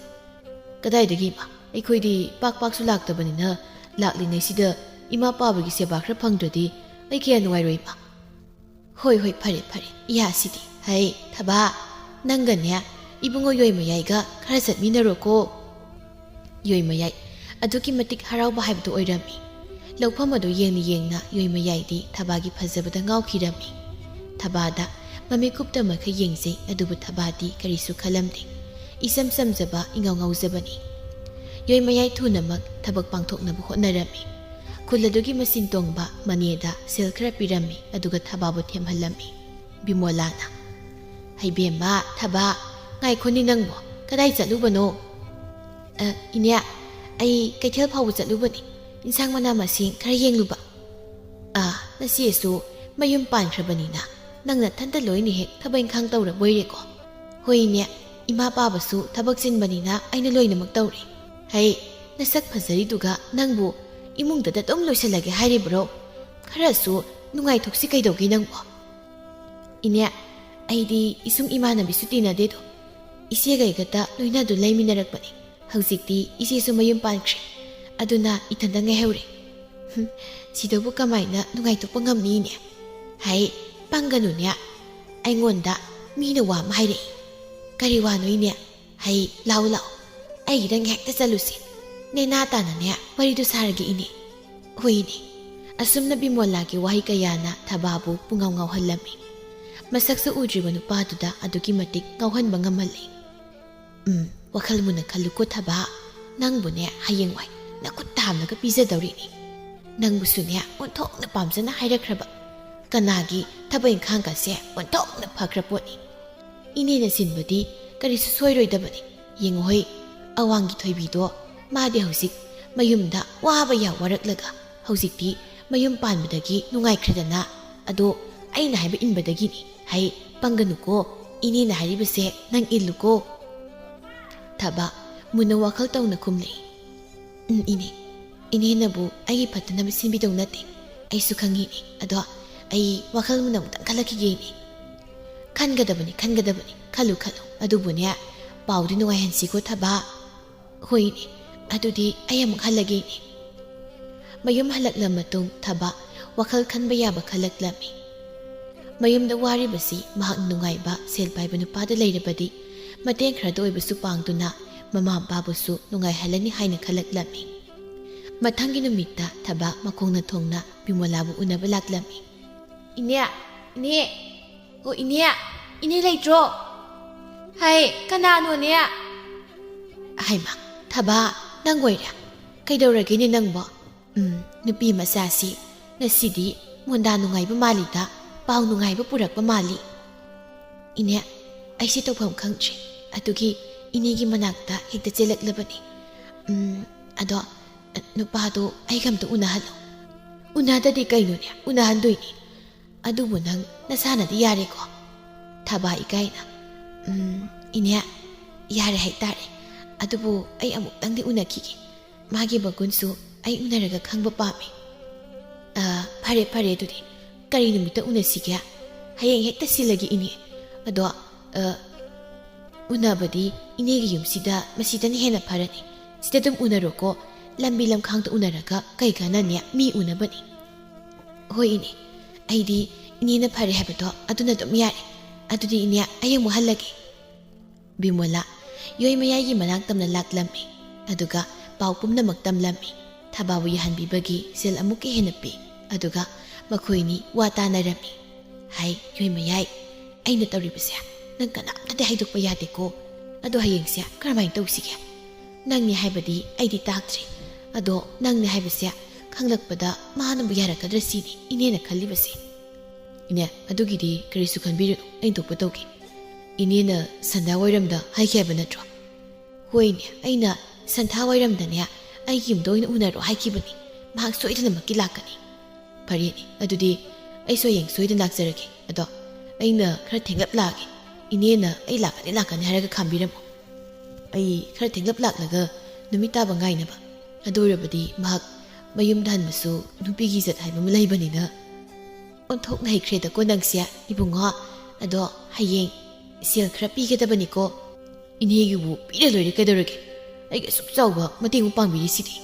"ꯀꯗꯥꯏꯗꯒꯤ ꯏꯃꯥ? ꯑꯩꯈꯣꯏꯗꯤ ꯄꯥꯛ ꯄꯥꯛꯁꯨ ꯂꯥꯛꯇꯕꯅꯤꯅ ꯂꯥꯛꯂꯤꯉꯩꯁꯤꯗ ꯏꯃꯥ ꯄꯥꯕꯒꯤ ꯁꯦꯕꯥ ꯈꯔ ꯐꯪꯗ꯭ꯔꯗꯤ ꯑꯩ ꯀꯌꯥ ꯅꯨꯡꯉꯥꯏꯔꯣꯏ ꯏꯃꯥ꯫" "ꯍꯣꯏ, ꯍꯣꯏ, ꯐꯔꯦ, ꯐꯔꯦ, ꯏꯌꯥꯁꯤꯗꯤ꯫ ꯍꯩ, ꯊꯕꯥ, ꯅꯪꯒꯅꯦ ꯏꯕꯨꯡꯉꯣ ꯌꯣꯏ ꯃꯌꯥꯏꯒ ꯈꯔ ꯆꯠꯃꯤꯟꯅꯔꯣꯀꯣ꯫" ꯌꯣꯏ ꯃꯌꯥꯏ ꯑꯗꯨꯛꯀꯤ ꯃꯇꯤꯛ ꯍꯔꯥꯎꯕ ꯍꯥꯏꯕꯗꯨ ꯑꯣꯏꯔꯝꯃꯤ꯫ ꯂꯧꯐꯝ ꯑꯗꯨ ꯌꯦꯡꯅ ꯌꯦꯡꯅ ꯌꯣꯏ ꯃꯌꯥꯏꯗꯤ ꯊꯕꯥꯒꯤ ꯐꯖꯕꯗ ꯉꯥꯎꯈꯤꯔꯝꯃꯤ꯫ ꯊꯕꯥꯗ ꯃꯃꯤꯠ ꯀꯨꯞꯇ ꯃꯈꯩ ꯌꯦꯡꯖꯩ, ꯑꯗꯨꯕꯨ ꯊꯕꯥꯗꯤ ꯀꯔꯤꯁꯨ ꯈꯜꯂꯝꯗꯦ꯫ ꯏꯆꯝ ꯆꯝꯖꯕ, ꯏꯉꯥꯎ ꯉꯥꯎꯖꯕꯅꯤ꯫ ꯌꯣꯏ ꯃꯌꯥꯏ ꯊꯨꯅꯃꯛ ꯊꯕꯛ ꯄꯥꯡꯊꯣꯛꯅꯕ ꯍꯣꯠꯅꯔꯝꯃꯤ꯫ ꯈꯨꯜ ꯑꯗꯨꯒꯤ ꯃꯆꯤꯟ ꯇꯣꯡꯕ ꯃꯅꯦꯗ ꯁꯦꯜ ꯈꯔ ꯄꯤꯔꯝꯃꯤ, ꯑꯗꯨꯒ ꯊꯕꯥꯕꯨ ꯊꯦꯝꯍꯜꯂꯝꯃꯤ꯫ ꯕꯤꯃꯣꯂꯥꯅ, "ꯍꯩꯕꯦꯝꯃ, ꯊꯕꯥ, ꯉꯥꯏꯈꯣꯅꯦ ꯅꯪꯕꯣ, ꯀꯗꯥꯏ ꯆꯠꯂꯨꯕꯅꯣ?" "ꯑ, ꯏꯅꯦ, ꯑꯩ ꯀꯩꯊꯦꯜ ꯐꯥꯎꯕ ꯆꯠꯂꯨꯕꯅꯤ, ꯏꯟꯁꯥꯡ ꯃꯅꯥ ꯃꯁꯤꯡ ꯈꯔ ꯌꯦꯡꯂꯨꯕ꯫" "ꯑ, ꯅꯆꯦꯁꯨ ꯃꯌꯨꯝ ꯄꯥꯟꯈ꯭ꯔꯕꯅꯤꯅ ꯅꯪ ꯅꯊꯟꯇ ꯂꯣꯏꯅ ꯍꯦꯛ ꯊꯕꯛ ꯏꯪꯈꯥꯡ ꯇꯧꯔꯕꯣꯏꯔꯦꯀꯣ?" "ꯍꯣꯏ ꯏꯅꯦ, ꯏꯃꯥ ꯄꯥꯕꯁꯨ ꯊꯕꯛ ꯆꯤꯟꯕꯅꯤꯅ ꯑꯩꯅ ꯂꯣꯏꯅꯃꯛ ꯇꯧꯔꯦ꯫" "ꯍꯩ, ꯅꯁꯛ ꯐꯖꯔꯤꯗꯨꯒ ꯅꯪꯕꯨ ꯏꯃꯨꯡꯗꯇ ꯑꯗꯨꯝ ꯂꯣꯏꯁꯤꯜꯂꯒꯦ ꯍꯥꯏꯔꯤꯕ꯭ꯔꯣ? ꯈꯔꯁꯨ ꯅꯨꯡꯉꯥꯏꯊꯣꯛꯁꯤ ꯀꯩꯗꯧꯒꯦ ꯅꯪꯕꯣ?" "ꯏꯅꯦ, ꯑꯩꯗꯤ ꯏꯁꯨꯡ ꯏꯃꯥꯟꯅꯕꯤꯁꯨ ꯇꯤꯟꯅꯗꯦꯗꯣ꯫ ꯏꯆꯦꯒ ꯑꯩꯒꯇ ꯂꯣꯏꯅꯗꯨ ꯂꯩꯃꯤꯟꯅꯔꯛꯄꯅꯤ꯫ ꯍꯧꯖꯤꯛꯇꯤ ꯏꯆꯦꯁꯨ ꯃꯌꯨꯝ ꯄꯥꯟꯈ꯭ꯔꯦ꯫ ꯑꯗꯨꯅ ꯏꯊꯟꯗ ꯉꯥꯏꯍꯧꯔꯦ꯫ ꯍꯨꯝ, ꯁꯤꯗꯕꯨ ꯀꯃꯥꯏꯅ ꯅꯨꯡꯉꯥꯏꯊꯣꯛꯄ ꯉꯝꯅꯤꯅꯦ? ꯍꯩ, ꯄꯪꯒꯅꯨꯅꯦ꯫ ꯑꯩꯉꯣꯟꯗ ꯃꯤꯅ ꯋꯥ ꯑꯃ ꯍꯥꯏꯔꯛꯏ꯫ ꯀꯔꯤ ꯋꯥꯅꯣ ꯏꯅꯦ? ꯍꯩ, ꯂꯥꯎ ꯂꯥꯎ, ꯑꯩꯒꯤꯗꯪ ꯍꯦꯛꯇ ꯆꯠꯂꯨꯁꯤ꯫ ꯅꯦꯅꯥ ꯇꯥꯅꯅꯦ ꯋꯥꯔꯤꯗꯨ ꯁꯥꯔꯒꯦ ꯏꯅꯦ꯫ ꯍꯣꯏ ꯏꯅꯦ꯫ ꯑꯁꯨꯝꯅ ꯕꯤꯃꯣꯂꯥꯒꯤ ꯋꯥꯍꯩ ꯀꯌꯥꯅ ꯊꯕꯥꯕꯨ ꯄꯨꯡꯉꯥꯎ ꯉꯥꯎꯍꯜꯂꯝꯃꯤ꯫ ꯃꯁꯛꯁꯨ ꯎꯗ꯭ꯔꯤꯕ ꯅꯨꯄꯥꯗꯨꯗ ꯑꯗꯨꯛꯀꯤ ꯃꯇꯤꯛ ꯉꯥꯎꯍꯟꯕ ꯉꯝꯍꯜꯂꯤ꯫ ꯎꯝ, ꯋꯥꯈꯜ ꯃꯨꯟꯅ ꯈꯜꯂꯨꯀꯣ ꯊꯕꯥ꯫ ꯅꯪꯕꯨꯅꯦ ꯍꯌꯦꯡꯋꯥꯏ ꯅꯈꯨꯠ ꯊꯥꯝꯂꯒ ꯄꯤꯖꯗꯧꯔꯤꯅꯤ꯫ ꯅꯪꯕꯨꯁꯨꯅꯦ ꯑꯣꯟꯊꯣꯛꯅ ꯄꯥꯝꯖꯅ ꯍꯥꯏꯔꯛꯈ꯭ꯔꯕ꯫ ꯀꯅꯥꯒꯤ ꯊꯕꯛ ꯏꯪꯈꯥꯡꯒꯁꯦ ꯑꯣꯟꯊꯣꯛꯅ ꯐꯈ꯭ꯔ ꯄꯣꯠꯅꯤ꯫ ꯏꯅꯦꯅ ꯁꯤꯟꯕꯗꯤ ꯀꯔꯤꯁꯨ ꯁꯣꯏꯔꯣꯏꯗꯕꯅꯤ꯫ ꯌꯦꯡꯉꯨꯍꯩ, ꯑꯋꯥꯡꯒꯤ ꯊꯣꯏꯕꯤꯗꯣ, ꯃꯥꯗꯤ ꯍꯧꯖꯤꯛ ꯃꯌꯨꯝꯗ ꯋꯥꯕ ꯌꯥ ꯋꯥꯔꯛꯂꯒ ꯍꯧꯖꯤꯛꯇꯤ ꯃꯌꯨꯝ ꯄꯥꯟꯕꯗꯒꯤ ꯅꯨꯡꯉꯥꯏꯈ꯭ꯔꯦꯗꯅ꯫ ꯑꯗꯣ ꯑꯩꯅ ꯍꯥꯏꯕ ꯏꯟꯕꯗꯒꯤꯅꯤ꯫ ꯍꯩ, ꯄꯪꯒꯅꯨꯀꯣ, ꯏꯅꯦꯅ ꯍꯥꯏꯔꯤꯕꯁꯦ ꯅꯪ ꯏꯜꯂꯨꯀꯣ꯫ ꯊꯕ ꯃꯨꯟꯅ ꯋꯥꯈꯜ ꯇꯧꯅ ꯈꯨꯝꯂꯛꯏ꯫ "ꯎꯝ, ꯏꯅꯦ, ꯏꯅꯦꯅꯕꯨ ꯑꯩꯒꯤ ꯐꯠꯇꯅꯕ ꯁꯤꯟꯕꯤꯗꯧ ꯅꯠꯇꯦ, ꯑꯩꯁꯨ ꯈꯪꯉꯤꯅꯦ꯫ ꯑꯗꯣ ꯑꯩ ꯋꯥꯈꯜ ꯃꯨꯟꯅ ꯑꯃꯨꯛꯇꯪ ꯈꯜꯂꯛꯈꯤꯒꯦ, ꯏꯅꯦ꯫" "ꯈꯟꯒꯗꯕꯅꯤ, ꯈꯟꯒꯗꯕꯅꯤ, ꯈꯜꯂꯨ, ꯈꯜꯂꯨ꯫ ꯑꯗꯨꯕꯨꯅꯦ, ꯄꯥꯎꯗꯤ ꯅꯨꯡꯉꯥꯏꯍꯟꯁꯤꯀꯣ ꯊꯕ꯫" "ꯍꯣꯏꯅꯦ, ꯑꯗꯨꯗꯤ ꯑꯩ ꯑꯃꯨꯛ ꯍꯜꯂꯒꯦꯅꯦ꯫" ꯃꯌꯨꯝ ꯍꯜꯂꯛꯂ ꯃꯇꯨꯡ ꯊꯕ ꯋꯥꯈꯜ ꯈꯟꯕ ꯌꯥꯕ ꯈꯜꯂꯛꯂꯝꯃꯤ꯫ ꯃꯌꯨꯝꯗ ꯋꯥꯔꯤꯕꯁꯤ ꯃꯍꯥꯛ ꯅꯨꯡꯉꯥꯏꯕ ꯁꯦꯜ ꯄꯥꯏꯕ ꯅꯨꯄꯥꯗ ꯂꯩꯔꯕꯗꯤ ꯃꯇꯦꯡ ꯈꯔꯗ ꯑꯣꯏꯕꯁꯨ ꯄꯥꯡꯗꯨꯅ ꯃꯃꯥ ꯃꯄꯥꯕꯨꯁꯨ ꯅꯨꯡꯉꯥꯏꯍꯜꯂꯅꯤ ꯍꯥꯏꯅ ꯈꯜꯂꯛꯂꯝꯃꯤ꯫ ꯃꯊꯪꯒꯤ ꯅꯨꯃꯤꯠꯇ ꯊꯕ ꯃꯈꯣꯡꯅ ꯊꯣꯡꯅ ꯕꯤꯃꯣꯂꯥꯕꯨ ꯎꯅꯕ ꯂꯥꯛꯂꯝꯃꯤ꯫ "ꯏꯅꯦ, ꯏꯅꯦ, ꯑꯣ ꯏꯅꯦ, ꯏꯅꯦ ꯂꯩꯇ꯭ꯔꯣ? ꯍꯥꯏ, ꯀꯅꯥꯅꯣꯅꯦ?" "ꯍꯥꯏꯃ, ꯊꯕ, ꯅꯪ ꯑꯣꯏꯔꯦ? ꯀꯩꯗꯧꯔꯒꯦꯅꯦ ꯅꯪꯕꯣ? ꯎꯝ, ꯅꯨꯄꯤ ꯃꯆꯥꯁꯤ ꯉꯁꯤꯗꯤ ꯃꯣꯟꯗꯥ ꯅꯨꯡꯉꯥꯏꯕ ꯃꯥꯜꯂꯤꯗ, ꯄꯥꯎ ꯅꯨꯡꯉꯥꯏꯕ ꯄꯨꯔꯛꯄ ꯃꯥꯜꯂꯤ꯫" "ꯏꯅꯦ, ꯑꯩꯁꯦ ꯇꯧꯐꯝ ꯈꯪꯗ꯭ꯔꯦ, ꯑꯗꯨꯒꯤ ꯏꯅꯦꯒꯤ ꯃꯅꯥꯛꯇ ꯍꯦꯛꯇ ꯆꯦꯜꯂꯛꯂꯕꯅꯤ꯫ ꯎꯝ, ꯑꯗꯣ, ꯅꯨꯄꯥꯗꯣ ꯑꯩꯒ ꯑꯝꯇ ꯎꯅꯍꯜꯂꯣ꯫" "ꯎꯅꯗꯗꯤ ꯀꯩꯅꯣꯅꯦ, ꯎꯅꯍꯟꯗꯣꯏꯅꯤ꯫ ꯑꯗꯨꯕꯨ ꯅꯪ ꯅꯁꯥꯅꯗꯤ ꯌꯥꯔꯦꯀꯣ?" ꯊꯕ ꯏꯀꯥꯏꯅ, "ꯎꯝ, ꯏꯅꯦ, ꯌꯥꯔꯦ ꯍꯥꯏꯇꯥꯔꯦ꯫ ꯑꯗꯨꯕꯨ ꯑꯩ ꯑꯃꯨꯛꯇꯪꯗꯤ ꯎꯅꯈꯤꯒꯦ꯫ ꯃꯥꯒꯤ ꯃꯒꯨꯟꯁꯨ ꯑꯩ ꯎꯅꯔꯒ ꯈꯪꯕ ꯄꯥꯝꯃꯤ꯫" "ꯑ, ꯐꯔꯦ, ꯐꯔꯦ, ꯑꯗꯨꯗꯤ ꯀꯔꯤ ꯅꯨꯃꯤꯠꯇ ꯎꯅꯁꯤꯒꯦ?" "ꯍꯌꯦꯡ ꯍꯦꯛꯇ ꯁꯤꯜꯂꯒꯦ, ꯏꯅꯦ꯫ ꯑꯗꯣ, ꯑ, ꯎꯅꯕꯗꯤ ꯏꯅꯦꯒꯤ ꯌꯨꯝꯁꯤꯗ, ꯃꯁꯤꯗꯅ ꯍꯦꯟꯅ ꯐꯔꯅꯤ꯫ ꯁꯤꯗ ꯑꯗꯨꯝ ꯎꯅꯔꯣꯀꯣ꯫ ꯂꯝꯕꯤ ꯂꯝꯈꯥꯡꯗ ꯎꯅꯔꯒ ꯀꯩ ꯀꯥꯟꯅꯅꯤ, ꯃꯤ ꯎꯅꯕꯅꯤ꯫ ꯍꯣꯏ ꯏꯅꯦ, ꯑꯩꯗꯤ ꯏꯅꯦꯅ ꯐꯔꯦ ꯍꯥꯏꯕꯗꯣ ꯑꯗꯨꯅ ꯑꯗꯨꯝ ꯌꯥꯔꯦ꯫ ꯑꯗꯨꯗꯤ ꯏꯅꯦ, ꯑꯩ ꯑꯃꯨꯛ ꯍꯜꯂꯒꯦ꯫ ꯕꯤꯃꯣꯂꯥ ꯌꯣꯏ ꯃꯌꯥꯏꯒꯤ ꯃꯅꯥꯛ ꯇꯝꯅ ꯂꯥꯛꯂꯝꯃꯤ, ꯑꯗꯨꯒ ꯄꯥꯎ ꯄꯨꯝꯅꯃꯛ ꯇꯝꯂꯝꯃꯤ꯫ ꯊꯕꯥꯕꯨ ꯌꯥꯍꯟꯕꯤꯕꯒꯤ ꯁꯦꯜ ꯑꯃꯨꯛꯀ ꯍꯦꯟꯅ ꯄꯤ, ꯑꯗꯨꯒ ꯃꯈꯣꯏꯅꯤ ꯋꯥ ꯇꯥꯅꯔꯝꯃꯤ꯫ ꯍꯥꯏ ꯌꯣꯏ ꯃꯌꯥꯏ, ꯑꯩꯅ ꯇꯧꯔꯤꯕꯁꯦ ꯅꯪ ꯀꯅꯥꯝꯇꯗꯤ ꯍꯥꯏꯗꯣꯛꯄ ꯌꯥꯗꯦꯀꯣ꯫ ꯑꯗꯣ ꯍꯌꯦꯡꯁꯦ ꯀꯔꯝꯍꯥꯏꯅ ꯇꯧꯁꯤꯒꯦ? ꯅꯪꯅꯤ ꯍꯥꯏꯕꯗꯤ ꯑꯩꯗꯤ ꯇꯥꯛꯇ꯭ꯔꯤ꯫ ꯑꯗꯣ ꯅꯪꯅꯤ ꯍꯥꯏꯕꯁꯦ ꯈꯪꯂꯛꯄꯗ ꯃꯥꯅꯕꯨ ꯌꯥꯔꯛꯀꯗ꯭ꯔꯥ ꯁꯤꯅꯤ ꯏꯅꯦꯅ ꯈꯜꯂꯤꯕꯁꯦ꯫ ꯏꯅꯦ, ꯑꯗꯨꯒꯤꯗꯤ ꯀꯔꯤꯁꯨ ꯈꯟꯕꯤꯔꯨꯅꯨ, ꯑꯩꯅ ꯊꯣꯛꯄ ꯇꯧꯒꯦ꯫ ꯏꯅꯦꯅ ꯁꯟꯙꯥ ꯋꯥꯏꯔꯝꯗ ꯍꯥꯏꯈꯤ ꯍꯥꯏꯕ ꯅꯠꯇ꯭ꯔꯣ? ꯍꯣꯏꯅꯦ, ꯑꯩꯅ ꯁꯟꯙꯥ ꯋꯥꯏꯔꯝꯗꯅꯦ ꯑꯩꯒꯤ ꯌꯨꯝꯗ ꯑꯣꯏꯅ ꯎꯅꯔꯣ ꯍꯥꯏꯈꯤꯕꯅꯤ꯫ ꯃꯍꯥꯛ ꯁꯣꯏꯗꯅꯃꯛꯀꯤ ꯂꯥꯛꯀꯅꯤ꯫ ꯐꯔꯦꯅꯦ, ꯑꯗꯨꯗꯤ ꯑꯩꯁꯨ ꯍꯌꯦꯡ ꯁꯣꯏꯗꯅ ꯂꯥꯛꯆꯔꯒꯦ꯫ ꯑꯗꯣ ꯑꯩꯅ ꯈꯔ ꯊꯦꯡꯂꯞ ꯂꯥꯛꯑꯒꯦ꯫ ꯏꯅꯦꯅ ꯑꯩ ꯂꯥꯛꯀꯅꯤ ꯂꯥꯛꯀꯅꯤ ꯍꯥꯏꯔꯒ ꯈꯥꯝꯕꯤꯔꯝꯃꯣ꯫ ꯑꯩ ꯈꯔ ꯊꯦꯡꯂꯞ ꯂꯥꯛꯂꯒ ꯅꯨꯃꯤꯠ ꯇꯥꯕ ꯉꯥꯏꯅꯕ꯫ ꯑꯗꯨ ꯑꯣꯏꯔꯕꯗꯤ ꯃꯍꯥꯛ ꯃꯌꯨꯝꯗ ꯍꯟꯕꯁꯨ ꯅꯨꯄꯤꯒꯤ ꯏꯖꯠ ꯍꯥꯏꯕ ꯑꯃ ꯂꯩꯕꯅꯤꯅ꯫ ꯑꯣꯟꯊꯣꯛꯅ ꯍꯩꯈ꯭ꯔꯦꯗꯀꯣ ꯅꯪꯁꯦ, ꯏꯕꯨꯡꯉꯣ꯫ ꯑꯗꯣ ꯍꯌꯦꯡ ꯁꯦꯜ ꯈꯔ ꯄꯤꯒꯗꯕꯅꯤꯀꯣ꯫ ꯏꯅꯦꯒꯤꯕꯨ ꯄꯤꯔ ꯂꯣꯏꯔꯦ ꯀꯩꯗꯧꯔꯒꯦ? ꯑꯩꯒꯤ ꯑꯁꯨꯛ ꯆꯥꯎꯕ ꯃꯇꯦꯡ ꯑꯃ ꯄꯥꯡꯕꯤꯔꯤꯁꯤꯗꯤ꯫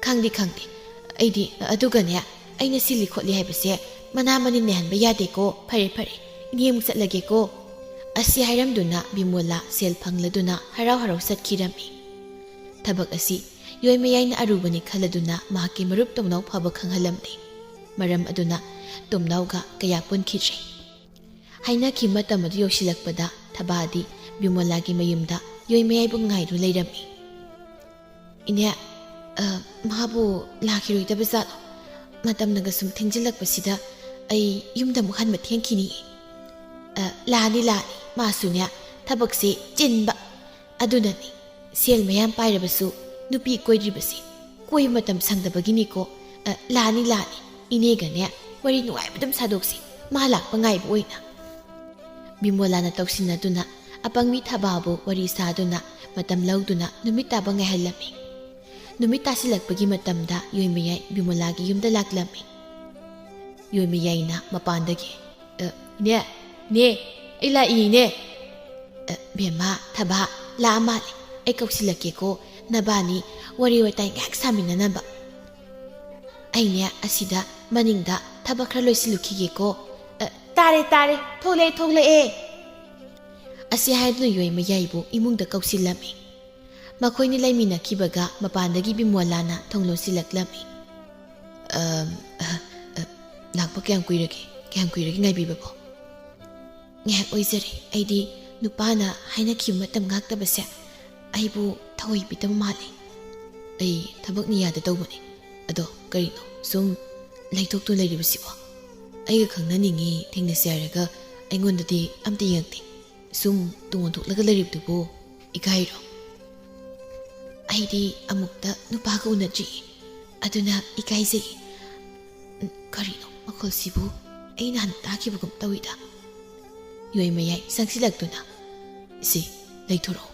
ꯈꯪꯗꯦ, ꯈꯪꯗꯦ꯫ ꯑꯩꯗꯤ, ꯑꯗꯨꯒꯅꯦ, ꯑꯩꯅ ꯁꯤꯜꯂꯤ ꯈꯣꯠꯂꯤ ꯍꯥꯏꯕꯁꯦ ꯃꯅꯥ ꯃꯅꯤꯟ ꯅꯩꯍꯟꯕ ꯌꯥꯗꯦꯀꯣ꯫ ꯐꯔꯦ, ꯐꯔꯦ꯫ ꯏꯅꯦ ꯑꯃꯨꯛ ꯆꯠꯂꯒꯦꯀꯣ꯫ ꯑꯁꯤ ꯍꯥꯏꯔꯝꯗꯨꯅ ꯕꯤꯃꯣꯂꯥ ꯁꯦꯜ ꯐꯪꯂꯗꯨꯅ ꯍꯔꯥꯎ ꯍꯔꯥꯎ ꯆꯠꯈꯤꯔꯝꯃꯤ꯫ ꯊꯕꯛ ꯑꯁꯤ ꯌꯣꯏ ꯃꯌꯥꯏꯅ ꯑꯔꯨꯕꯅꯤ ꯈꯜꯂꯗꯨꯅ ꯃꯍꯥꯛꯀꯤ ꯃꯔꯨꯞ ꯇꯣꯝꯅꯥꯎ ꯐꯥꯎꯕ ꯈꯪꯍꯜꯂꯝꯗꯦ꯫ ꯃꯔꯝ ꯑꯗꯨꯅ ꯇꯣꯝꯅꯥꯎꯒ ꯀꯌꯥ ꯄꯨꯟꯈꯤꯗ꯭ꯔꯦ꯫ ꯍꯥꯏꯅꯈꯤꯕ ꯃꯇꯝ ꯑꯗꯨ ꯌꯧꯁꯤꯜꯂꯛꯄꯗ ꯊꯕꯥꯗꯤ ꯕꯤꯃꯣꯂꯥꯒꯤ ꯃꯌꯨꯝꯗ ꯌꯣꯏ ꯃꯌꯥꯏꯕꯨ ꯉꯥꯏꯗꯨꯅ ꯂꯩꯔꯝꯃꯤ꯫ "ꯏꯅꯦ, ꯑ, ꯃꯥꯕꯨ ꯂꯥꯛꯈꯤꯔꯣꯏꯗꯕ ꯖꯥꯠꯂꯣ? ꯃꯇꯝꯅꯒ ꯁꯨꯝ ꯊꯦꯡꯖꯤꯜꯂꯛꯄꯁꯤꯗ ꯑꯩ ꯌꯨꯝꯗ ꯑꯃꯨꯛ ꯍꯟꯕ ꯊꯦꯡꯈꯤꯅꯤ꯫" "ꯑ, ꯂꯥꯛꯑꯅꯤ, ꯂꯥꯛꯑꯅꯤ꯫ ꯃꯥꯁꯨꯅꯦ ꯊꯕꯛꯁꯦ ꯆꯤꯟꯕ꯫ ꯑꯗꯨꯅꯅꯤ ꯁꯦꯜ ꯃꯌꯥꯝ ꯄꯥꯏꯔꯕꯁꯨ ꯅꯨꯄꯤ ꯀꯣꯏꯗ꯭ꯔꯤꯕꯁꯦ꯫ ꯀꯣꯏꯕ ꯃꯇꯝ ꯁꯪꯗꯕꯒꯤꯅꯤꯀꯣ꯫ ꯑ, ꯂꯥꯛꯑꯅꯤ, ꯂꯥꯛꯑꯅꯤ꯫ ꯏꯅꯦꯒꯅꯦ ꯋꯥꯔꯤ ꯅꯨꯡꯉꯥꯏꯕ ꯑꯗꯨꯝ ꯁꯥꯗꯣꯛꯁꯤ꯫ ꯃꯥ ꯂꯥꯛꯄ ꯉꯥꯏꯕ ꯑꯣꯏꯅ꯫" ꯕꯤꯃꯣꯂꯥꯅ ꯇꯧꯁꯤꯟꯅꯗꯨꯅ ꯑꯄꯪꯕꯤ ꯊꯕꯥꯕꯨ ꯋꯥꯔꯤ ꯁꯥꯗꯨꯅ ꯃꯇꯝ ꯂꯧꯗꯨꯅ ꯅꯨꯃꯤꯠ ꯇꯥꯕ ꯉꯥꯏꯍꯜꯂꯝꯃꯤ꯫ ꯅꯨꯃꯤꯠ ꯇꯥꯁꯤꯜꯂꯛꯄꯒꯤ ꯃꯇꯝꯗ ꯌꯣꯏꯃꯌꯥꯏ ꯕꯤꯃꯣꯂꯥꯒꯤ ꯌꯨꯝꯗ ꯂꯥꯛꯂꯝꯃꯤ꯫ ꯌꯣꯏꯃꯌꯥꯏꯅ ꯃꯄꯥꯟꯗꯒꯤ, "ꯑ, ꯏꯅꯦ, ꯏꯅꯦ, ꯑꯩ ꯂꯥꯛꯏ, ꯏꯅꯦ꯫" "ꯑ, ꯕꯦꯝꯃ, ꯊꯕꯥ, ꯂꯥꯛꯑ ꯃꯥꯜꯂꯦ꯫ ꯑꯩ ꯀꯧꯁꯤꯜꯂꯛꯀꯦꯀꯣ, ꯅꯕꯥꯅꯤ ꯋꯥꯔꯤ ꯋꯥꯇꯥꯏ ꯉꯥꯏꯍꯥꯛ ꯁꯥꯃꯤꯟꯅꯅꯕ꯫ ꯑꯩꯅꯦ ꯑꯁꯤꯗ ꯃꯅꯤꯡꯗ ꯊꯕꯛ ꯈꯔ ꯂꯣꯏꯁꯤꯜꯂꯨꯈꯤꯒꯦꯀꯣ꯫ "ꯑ, ꯇꯥꯔꯦ, ꯇꯥꯔꯦ, ꯊꯣꯛꯂꯛꯑꯦ, ꯊꯣꯛꯂꯛꯑꯦ!" ꯑꯁꯤ ꯍꯥꯏꯗꯨꯅ ꯌꯣꯏꯃꯌꯥꯏꯕꯨ ꯏꯃꯨꯡꯗ ꯀꯧꯁꯤꯜꯂꯝꯃꯤ꯫ ꯃꯈꯣꯏꯅꯤ ꯂꯩꯃꯤꯟꯅꯈꯤꯕꯒ ꯃꯄꯥꯟꯗꯒꯤ ꯕꯤꯃꯣꯂꯥꯅ ꯊꯣꯡ ꯂꯣꯟꯁꯤꯜꯂꯛꯂꯝꯃꯤ꯫ "ꯑꯝ, ꯑ, ꯑ, ꯂꯥꯛꯄ ꯀꯌꯥꯝ ꯀꯨꯏꯔꯒꯦ? ꯀꯌꯥꯝ ꯀꯨꯏꯔꯒꯦ ꯉꯥꯏꯕꯤꯕꯕꯣ?" "ꯉꯥꯏꯍꯥꯛ ꯑꯣꯏꯖꯔꯦ꯫ ꯑꯩꯗꯤ ꯅꯨꯄꯥꯅ ꯍꯥꯏꯅꯈꯤꯕ ꯃꯇꯝ ꯉꯥꯛꯇꯕꯁꯦ ꯑꯩꯕꯨ ꯊꯑꯣꯏ ꯄꯤꯗꯕ ꯃꯥꯜꯂꯦ꯫ ꯑꯩ ꯊꯕꯛ ꯅꯤꯌꯥꯗ ꯇꯧꯕꯅꯦ꯫ ꯑꯗꯣ ꯀꯔꯤꯅꯣ ꯁꯨꯝ ꯂꯩꯊꯣꯛꯇꯨꯅ ꯂꯩꯔꯤꯕꯁꯤꯕꯣ? ꯑꯩꯒ ꯈꯪꯅꯅꯤꯡꯉꯤ, ꯊꯦꯡꯅꯁꯤ ꯍꯥꯏꯔꯒ ꯑꯩꯉꯣꯟꯗꯗꯤ ꯑꯝꯇ ꯌꯦꯡꯉꯛꯇꯦ꯫ ꯁꯨꯝ ꯇꯨꯡ ꯑꯣꯟꯊꯣꯛꯂꯒ ꯂꯩꯔꯤꯕꯗꯨꯕꯨ ꯏꯀꯥꯏꯔꯣ?" "ꯑꯩꯗꯤ ꯑꯃꯨꯛꯇ ꯅꯨꯄꯥꯒ ꯎꯅꯗ꯭ꯔꯤꯌꯦ, ꯑꯗꯨꯅ ꯏꯀꯥꯏꯖꯩ꯫ ꯎꯝ, ꯀꯔꯤꯅꯣ ꯃꯈꯣꯜꯁꯤꯕꯨ? ꯑꯩ ꯅꯍꯥꯟ ꯇꯥꯈꯤꯕꯒꯨꯝ ꯇꯧꯏꯗ꯫" ꯌꯣꯏꯃꯌꯥꯏ ꯆꯪꯁꯤꯜꯂꯛꯇꯨꯅ, "ꯁꯤ, ꯂꯩꯊꯣꯔꯛꯑꯣ꯫"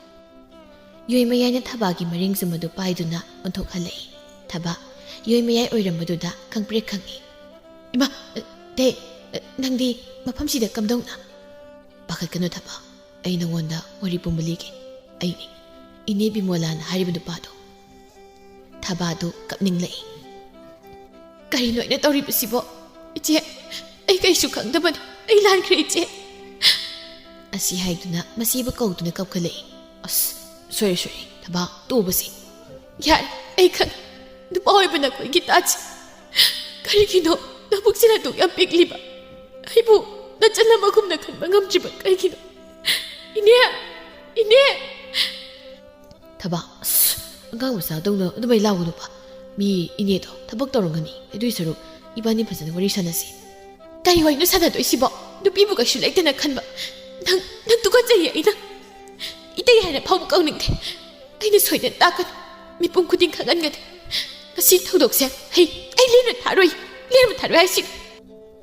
ꯌꯣꯏꯃꯌꯥꯏꯅ ꯊꯕꯥꯒꯤ ꯃꯔꯤꯡ ꯆꯨꯝꯕꯗꯨ ꯄꯥꯏꯗꯨꯅ ꯑꯣꯟꯊꯣꯛꯍꯜꯂꯛꯏ꯫ ꯊꯕꯥ ꯌꯣꯏꯃꯌꯥꯏ ꯑꯣꯏꯔꯝꯕꯗꯨꯗ ꯈꯪꯄ꯭ꯔꯦꯛ ꯈꯪꯉꯤ꯫ "ꯏꯃꯥ, ꯑ, ꯇꯦ, ꯑ, ꯅꯪꯗꯤ ꯃꯐꯝꯁꯤꯗ ꯀꯝꯗꯧꯅ?" "ꯄꯥꯈꯠꯀꯅꯨ ꯊꯕꯥ, ꯑꯩ ꯅꯉꯣꯟꯗ ꯋꯥꯔꯤ ꯄꯨꯝꯕ ꯂꯤꯒꯦ꯫ ꯑꯩꯅꯤ, ꯏꯅꯦ ꯕꯤꯃꯣꯂꯥꯅ ꯍꯥꯏꯔꯤꯕ ꯅꯨꯄꯥꯗꯣ꯫" ꯊꯕꯥꯗꯨ ꯀꯞꯅꯤꯡꯂꯛꯏ꯫ "ꯀꯔꯤꯅꯣ ꯑꯩꯅ ꯇꯧꯔꯤꯕꯁꯤꯕꯣ? ꯏꯆꯦ, ꯑꯩ ꯀꯩꯁꯨ ꯈꯪꯗꯕꯅꯤ꯫ ꯑꯩ ꯂꯥꯟꯈ꯭ꯔꯦ, ꯏꯆꯦ꯫" ꯑꯁꯤ ꯍꯥꯏꯗꯨꯅ ꯃꯆꯦꯕꯨ ꯀꯧꯗꯨꯅ ꯀꯞꯈꯠꯂꯛꯏ꯫ "ꯑꯁ, ꯁꯣꯏꯔꯦ, ꯁꯣꯏꯔꯦ, ꯊꯕꯥ, ꯇꯣꯛꯎꯕꯁꯤ꯫" "ꯌꯥꯔꯦ, ꯑꯩ ꯈꯪꯉꯦ꯫ ꯅꯨꯄꯥ ꯑꯣꯏꯕ ꯅꯈꯣꯏꯒꯤ ꯇꯥꯠꯁꯤ꯫ ꯀꯔꯤꯒꯤꯅꯣ ꯅꯕꯨꯛꯁꯤꯅ ꯑꯗꯨꯛ ꯌꯥꯝ ꯄꯤꯛꯂꯤꯕ? ꯑꯩꯕꯨ ꯅꯆꯜ ꯑꯃꯒꯨꯝꯅ ꯈꯟꯕ ꯉꯝꯗ꯭ꯔꯤꯕ ꯀꯔꯤꯒꯤꯅꯣ? ꯏꯅꯦ! ꯏꯅꯦ!" "ꯊꯕꯥ, ꯑꯁ, ꯑꯉꯥꯡ ꯃꯆꯥꯗꯧꯅ ꯑꯗꯨꯃꯥꯏ ꯂꯥꯎꯒꯅꯨꯕ꯫ ꯃꯤ ꯏꯅꯦꯗꯣ ꯊꯕꯛ ꯇꯧꯔꯝꯒꯅꯤ꯫ ꯑꯗꯨꯏ ꯁꯔꯨꯛ ꯏꯕꯥꯅꯤ ꯐꯖꯅ ꯋꯥꯔꯤ ꯁꯥꯟꯅꯁꯤ꯫" "ꯀꯔꯤ ꯋꯥꯔꯤꯅꯣ ꯁꯥꯟꯅꯗꯣꯏꯁꯤꯕꯣ? ꯅꯨꯄꯤꯕꯨ ꯀꯩꯁꯨ ꯂꯩꯇꯅ ꯈꯟꯕ꯫ ꯅꯪ, ꯅꯪ ꯇꯨꯀꯠꯆꯩꯌꯦ꯫ ꯑꯩꯅ ꯏꯇꯩ ꯍꯥꯏꯅ ꯐꯥꯎꯕ ꯀꯧꯅꯤꯡꯗꯦ꯫ ꯑꯩꯅ ꯁꯣꯏꯗꯅ ꯇꯥꯛꯀꯅꯤ꯫ ꯃꯤꯄꯨꯝ ꯈꯨꯗꯤꯡ ꯈꯪꯍꯟꯒꯅꯤ꯫ ꯉꯁꯤ ꯊꯧꯗꯣꯛꯁꯦ ꯑꯩ, ꯑꯩ ꯂꯦꯝꯅ ꯊꯥꯔꯣꯏ꯫ ꯂꯦꯝꯅ ꯊꯥꯔꯣꯏ ꯍꯥꯏꯁꯤꯅꯤ꯫"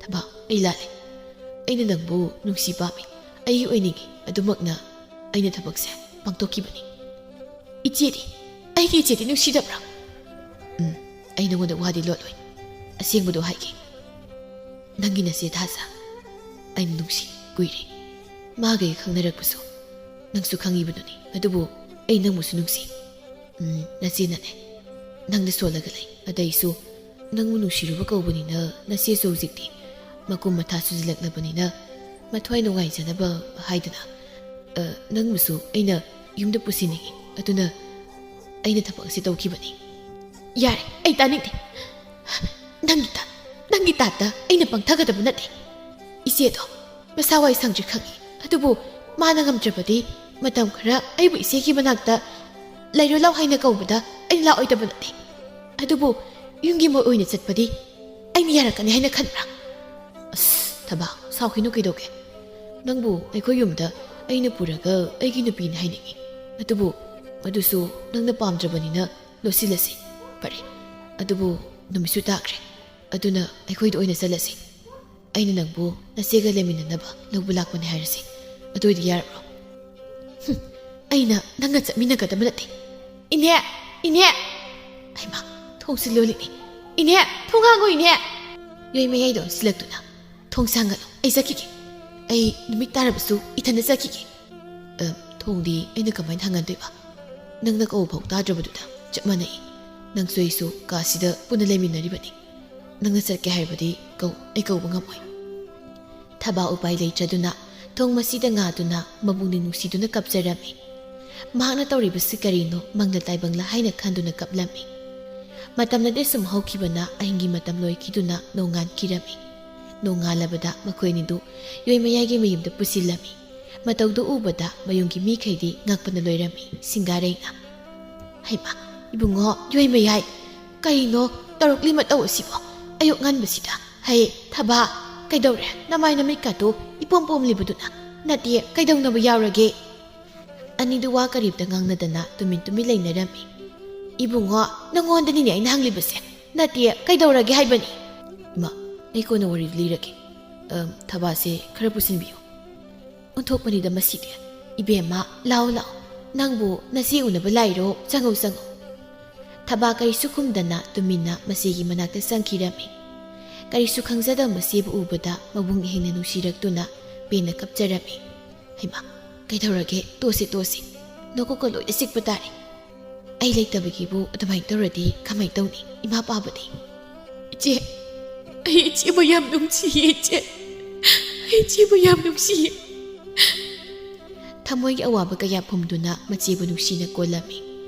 "ꯊꯕꯥ, ꯑꯩ ꯂꯥꯜꯂꯦ꯫ ꯑꯩꯅ ꯅꯪꯕꯨ ꯅꯨꯡꯁꯤ ꯄꯥꯝꯃꯤ꯫ ꯑꯩꯒꯤ ꯑꯣꯏꯅꯤꯡꯉꯤ꯫ ꯑꯗꯨꯃꯛꯅ ꯑꯩꯅ ꯊꯕꯛꯁꯦ ꯄꯥꯡꯊꯣꯛꯈꯤꯕꯅꯤ꯫" "ꯏꯆꯦꯗꯤ, ꯑꯩꯒꯤ ꯏꯆꯦꯗꯤ ꯅꯨꯡꯁꯤꯗꯕ꯭ꯔꯥ?" "ꯎꯝ, ꯑꯩ ꯅꯉꯣꯟꯗ ꯋꯥꯗꯤ ꯂꯣꯠꯂꯣꯏ꯫ ꯑꯁꯦꯡꯕꯗꯣ ꯍꯥꯏꯒꯦ꯫ ꯅꯪꯒꯤ ꯅꯆꯦ ꯊꯥꯖ ꯑꯩꯅ ꯅꯨꯡꯁꯤ ꯀꯨꯏꯔꯦ꯫ ꯃꯥꯒ ꯑꯩ ꯈꯪꯅꯔꯛꯄꯁꯨ ꯅꯪꯁꯨ ꯈꯪꯉꯤꯕꯗꯨꯅꯤ꯫ ꯑꯗꯨꯕꯨ ꯑꯩ ꯅꯪꯕꯨꯁꯨ ꯅꯨꯡꯁꯤ꯫ "ꯎꯝ, ꯅꯆꯦꯅꯅꯦ, ꯅꯪꯗ ꯁꯣꯜꯂꯒ ꯂꯩ꯫ ꯑꯗꯩꯁꯨ ꯅꯪꯕꯨ ꯅꯨꯡꯁꯤꯔꯨꯕ ꯀꯧꯕꯅꯤꯅ ꯅꯆꯦꯁꯨ ꯍꯧꯖꯤꯛꯇꯤ ꯃꯀꯨꯝ ꯃꯊꯥ ꯁꯨꯖꯤꯜꯂꯛꯂꯕꯅꯤꯅ ꯃꯊ꯭ꯋꯥꯏ ꯅꯨꯡꯉꯥꯏꯖꯅꯕ ꯍꯥꯏꯗꯅ, ꯑ, ꯅꯪꯕꯨꯁꯨ ꯑꯩꯅ ꯌꯨꯝꯗ ꯄꯨꯁꯤꯟꯅꯤꯡꯉꯤ꯫ ꯑꯗꯨꯅ ꯑꯩꯅ ꯊꯕꯛ ꯑꯁꯤ ꯇꯧꯈꯤꯕꯅꯤ꯫" "ꯌꯥꯔꯦ, ꯑꯩ ꯇꯥꯅꯤꯡꯗꯦ꯫ ꯅꯪꯒꯤ ꯇꯥ-, ꯅꯪꯒꯤ ꯇꯥꯠꯇ ꯑꯩꯅ ꯄꯪꯊꯒꯗꯕ ꯅꯠꯇꯦ꯫ ꯏꯆꯦꯗꯣ ꯃꯁꯥ ꯋꯥꯏ ꯁꯪꯗ꯭ꯔꯤ ꯈꯪꯉꯤ, ꯑꯗꯨꯕꯨ ꯃꯥꯅ ꯉꯝꯗ꯭ꯔꯕꯗꯤ ꯃꯇꯝ ꯈꯔ ꯑꯩꯕꯨ ꯏꯆꯦꯒꯤ ꯃꯅꯥꯛꯇ ꯂꯩꯔꯣ ꯂꯥꯎ ꯍꯥꯏꯅ ꯀꯧꯕꯗ ꯑꯩꯅ ꯂꯥꯛꯑꯣꯏꯗꯕ ꯅꯠꯇꯦ꯫ ꯑꯗꯨꯕꯨ ꯌꯨꯝꯒꯤ ꯃꯣꯏ ꯑꯣꯏꯅ ꯆꯠꯄꯗꯤ ꯑꯩꯅ ꯌꯥꯔꯛꯀꯅꯤ ꯍꯥꯏꯅ ꯈꯟꯕ꯭ꯔꯥ?" "ꯑꯁ, ꯊꯕꯥ, ꯁꯥꯎꯈꯤꯅꯨ ꯀꯩꯗꯧꯒꯦ? ꯅꯪꯕꯨ ꯑꯩꯈꯣꯏ ꯌꯨꯝꯗ ꯑꯩꯅ ꯄꯨꯔꯒ ꯑꯩꯒꯤ ꯅꯨꯄꯤꯅꯤ ꯍꯥꯏꯅꯤꯡꯉꯤ꯫ ꯑꯗꯨꯕꯨ ꯃꯗꯨꯁꯨ ꯅꯪꯅ ꯄꯥꯝꯗ꯭ꯔꯕꯅꯤꯅ ꯂꯣꯠꯁꯤꯜꯂꯁꯤ꯫ ꯐꯔꯦ, ꯑꯗꯨꯕꯨ ꯅꯨꯃꯤꯠꯁꯨ ꯇꯥꯈ꯭ꯔꯦ꯫ ꯑꯗꯨꯅ ꯑꯩꯈꯣꯏꯗ ꯑꯣꯏꯅ ꯆꯠꯂꯁꯤ꯫ ꯑꯩꯅ ꯅꯪꯕꯨ ꯅꯆꯦꯒ ꯂꯩꯃꯤꯟꯅꯅꯕ ꯂꯧꯕ ꯂꯥꯛꯄꯅꯦ ꯍꯥꯏꯔꯁꯤ꯫ ꯑꯗꯨ ꯑꯣꯏꯗꯤ ꯌꯥꯔꯕ꯭ꯔꯣ?" "ꯍꯨꯝ, ꯑꯩꯅ ꯅꯪꯒ ꯆꯠꯃꯤꯟꯅꯒꯗꯕ ꯅꯠꯇꯦ꯫" "ꯏꯅꯦ! ꯏꯅꯦ!" ꯍꯩꯃꯥ, ꯊꯣꯡꯁꯤ ꯂꯣꯜꯂꯤꯅꯦ꯫ "ꯏꯅꯦ, ꯊꯣꯡ ꯍꯥꯡꯉꯣ, ꯏꯅꯦ!" ꯌꯣꯏ ꯃꯌꯥꯏꯗ ꯑꯣꯟꯁꯤꯜꯂꯛꯇꯨꯅ, "ꯊꯣꯡꯁꯦ ꯍꯥꯡꯒꯠꯂꯣ, ꯑꯩ ꯆꯠꯈꯤꯒꯦ꯫ ꯑꯩ ꯅꯨꯃꯤꯠ ꯇꯥꯔꯕꯁꯨ ꯏꯊꯟꯗ ꯆꯠꯈꯤꯒꯦ꯫" "ꯑ, ꯊꯣꯡꯗꯤ ꯑꯩꯅ ꯀꯃꯥꯏꯅ ꯍꯥꯡꯍꯟꯗꯣꯏꯕ? ꯅꯪꯅ ꯀꯧꯕ ꯐꯥꯎ ꯇꯥꯗ꯭ꯔꯕꯗꯨꯗ ꯆꯞ ꯃꯥꯟꯅꯩ꯫ ꯅꯪꯁꯨ ꯑꯩꯁꯨ ꯀꯥꯁꯤꯗ ꯄꯨꯟꯅ ꯂꯩꯃꯤꯟꯅꯔꯤꯕꯅꯤ꯫ ꯅꯪꯅ ꯆꯠꯀꯦ ꯍꯥꯏꯔꯕꯗꯤ ꯀꯧ, ꯑꯩ ꯀꯧꯕ ꯉꯝꯃꯣꯏ꯫" ꯊꯕꯥ ꯎꯄꯥꯏ ꯂꯩꯇ꯭ꯔꯗꯨꯅ ꯊꯣꯡ ꯃꯁꯤꯗ ꯉꯥꯗꯨꯅ ꯃꯕꯨꯡꯗꯤ ꯅꯨꯡꯁꯤꯗꯨꯅ ꯀꯞꯆꯔꯝꯃꯤ꯫ ꯃꯍꯥꯛꯅ ꯇꯧꯔꯤꯕꯁꯤ ꯀꯔꯤꯅꯣ, ꯃꯪꯂ ꯇꯥꯏꯕꯪꯂ ꯍꯥꯏꯅ ꯈꯟꯗꯨꯅ ꯀꯞꯂꯝꯃꯤ꯫ ꯃꯇꯝꯅꯗꯤ ꯁꯨꯝ ꯍꯧꯈꯤꯕꯅ ꯑꯍꯤꯡꯒꯤ ꯃꯇꯝ ꯂꯣꯏꯈꯤꯗꯨꯅ ꯅꯣꯡꯉꯥꯟꯈꯤꯔꯝꯃꯤ꯫ ꯅꯣꯡꯉꯥꯜꯂꯕꯗ ꯃꯈꯣꯏ ꯑꯅꯤꯗꯨ ꯌꯣꯏ ꯃꯌꯥꯏꯒꯤ ꯃꯌꯨꯝꯗ ꯄꯨꯁꯤꯜꯂꯝꯃꯤ꯫ ꯃꯇꯧꯗꯨ ꯎꯕꯗ ꯃꯌꯨꯝꯒꯤ ꯃꯤꯈꯩꯗꯤ ꯉꯛꯄꯅ ꯂꯣꯏꯔꯝꯃꯤ꯫ ꯁꯤꯡꯒꯥꯔꯩꯅ, "ꯍꯩꯃꯥ, ꯏꯕꯨꯡꯉꯣ, ꯌꯣꯏ ꯃꯌꯥꯏ, ꯀꯔꯤꯅꯣ ꯇꯧꯔꯛꯂꯤ ꯃꯇꯧ ꯑꯁꯤꯕꯣ? ꯑꯌꯨꯛ ꯉꯟꯕꯁꯤꯗ, ꯍꯩ, ꯊꯕꯥ, ꯀꯩꯗꯧꯔꯦ? ꯅꯃꯥꯏ ꯅꯃꯤꯠꯀꯥꯗꯨ ꯏꯄꯣꯝ ꯄꯣꯝꯂꯤꯕꯗꯨꯅ? ꯅꯠꯇꯦ, ꯀꯩꯗꯧꯅꯕ ꯌꯥꯎꯔꯒꯦ?" ꯑꯅꯤꯗꯨ ꯋꯥ ꯀꯔꯤꯝꯇ ꯉꯥꯡꯅꯗꯅ ꯇꯨꯃꯤꯟ ꯇꯨꯃꯤꯟ ꯂꯩꯅꯔꯝꯃꯤ꯫ "ꯏꯕꯨꯡꯉꯣ, ꯅꯪꯉꯣꯟꯗꯅꯤꯅꯦ ꯑꯩꯅ ꯍꯪꯂꯤꯕꯁꯦ꯫ ꯅꯠꯇꯦ, ꯀꯩꯗꯧꯔꯒꯦ ꯍꯥꯏꯕꯅꯤ?" "ꯏꯃꯥ, ꯑꯩ ꯀꯣꯟꯅ ꯋꯥꯔꯤꯗꯨ ꯂꯤꯔꯒꯦ꯫ ꯑꯝ, ꯊꯕꯥꯁꯦ ꯈꯔ ꯄꯨꯁꯤꯟꯕꯤꯌꯨ꯫" ꯑꯣꯟꯊꯣꯛꯄꯅꯤꯗ ꯃꯁꯤꯗꯤ꯫ "ꯏꯕꯦꯝꯃ, ꯂꯥꯛꯑꯣ, ꯂꯥꯛꯑꯣ꯫ ꯅꯪꯕꯨ ꯅꯆꯦ ꯎꯅꯕ ꯂꯥꯛꯏꯔꯣ? ꯆꯪꯉꯧ, ꯆꯪꯉꯧ꯫" ꯊꯕꯥ ꯀꯔꯤꯁꯨ ꯈꯨꯝꯗꯅ ꯇꯨꯃꯤꯟꯅ ꯃꯆꯦꯒꯤ ꯃꯅꯥꯛꯇ ꯆꯪꯈꯤꯔꯝꯃꯤ꯫ ꯀꯔꯤꯁꯨ ꯈꯪꯖꯗꯕ ꯃꯆꯦꯕꯨ ꯎꯕꯗ ꯃꯕꯨꯡ ꯏꯍꯦꯟꯅ ꯅꯨꯡꯁꯤꯔꯛꯇꯨꯅ ꯄꯦꯟꯅ ꯀꯞꯆꯔꯝꯃꯤ꯫ "ꯍꯩꯃꯥ, ꯀꯩꯗꯧꯔꯒꯦ? ꯇꯣꯁꯤ, ꯇꯣꯁꯤ꯫ ꯅꯀꯣꯛꯀ ꯂꯣꯏꯅ ꯆꯤꯛꯄ ꯇꯥꯔꯦ꯫" ꯑꯩ ꯂꯩꯇꯕꯒꯤꯕꯨ ꯑꯗꯨꯃꯥꯏꯅ ꯇꯧꯔꯗꯤ ꯀꯃꯥꯏꯅ ꯇꯧꯅꯤ ꯏꯃꯥ ꯄꯥꯕꯗꯤ? ꯏꯆꯦ, ꯑꯩ ꯏꯆꯦꯕꯨ ꯌꯥꯝ ꯅꯨꯡꯁꯤꯌꯦ ꯏꯆꯦ꯫ ꯑꯩ ꯏꯆꯦꯕꯨ ꯌꯥꯝ ꯅꯨꯡꯁꯤꯌꯦ꯫ ꯊꯃꯣꯏꯒꯤ ꯑꯋꯥꯕ ꯀꯌꯥ ꯐꯨꯝꯗꯨꯅ ꯃꯆꯦꯕꯨ ꯅꯨꯡꯁꯤꯅ ꯀꯣꯜꯂꯝꯃꯤ꯫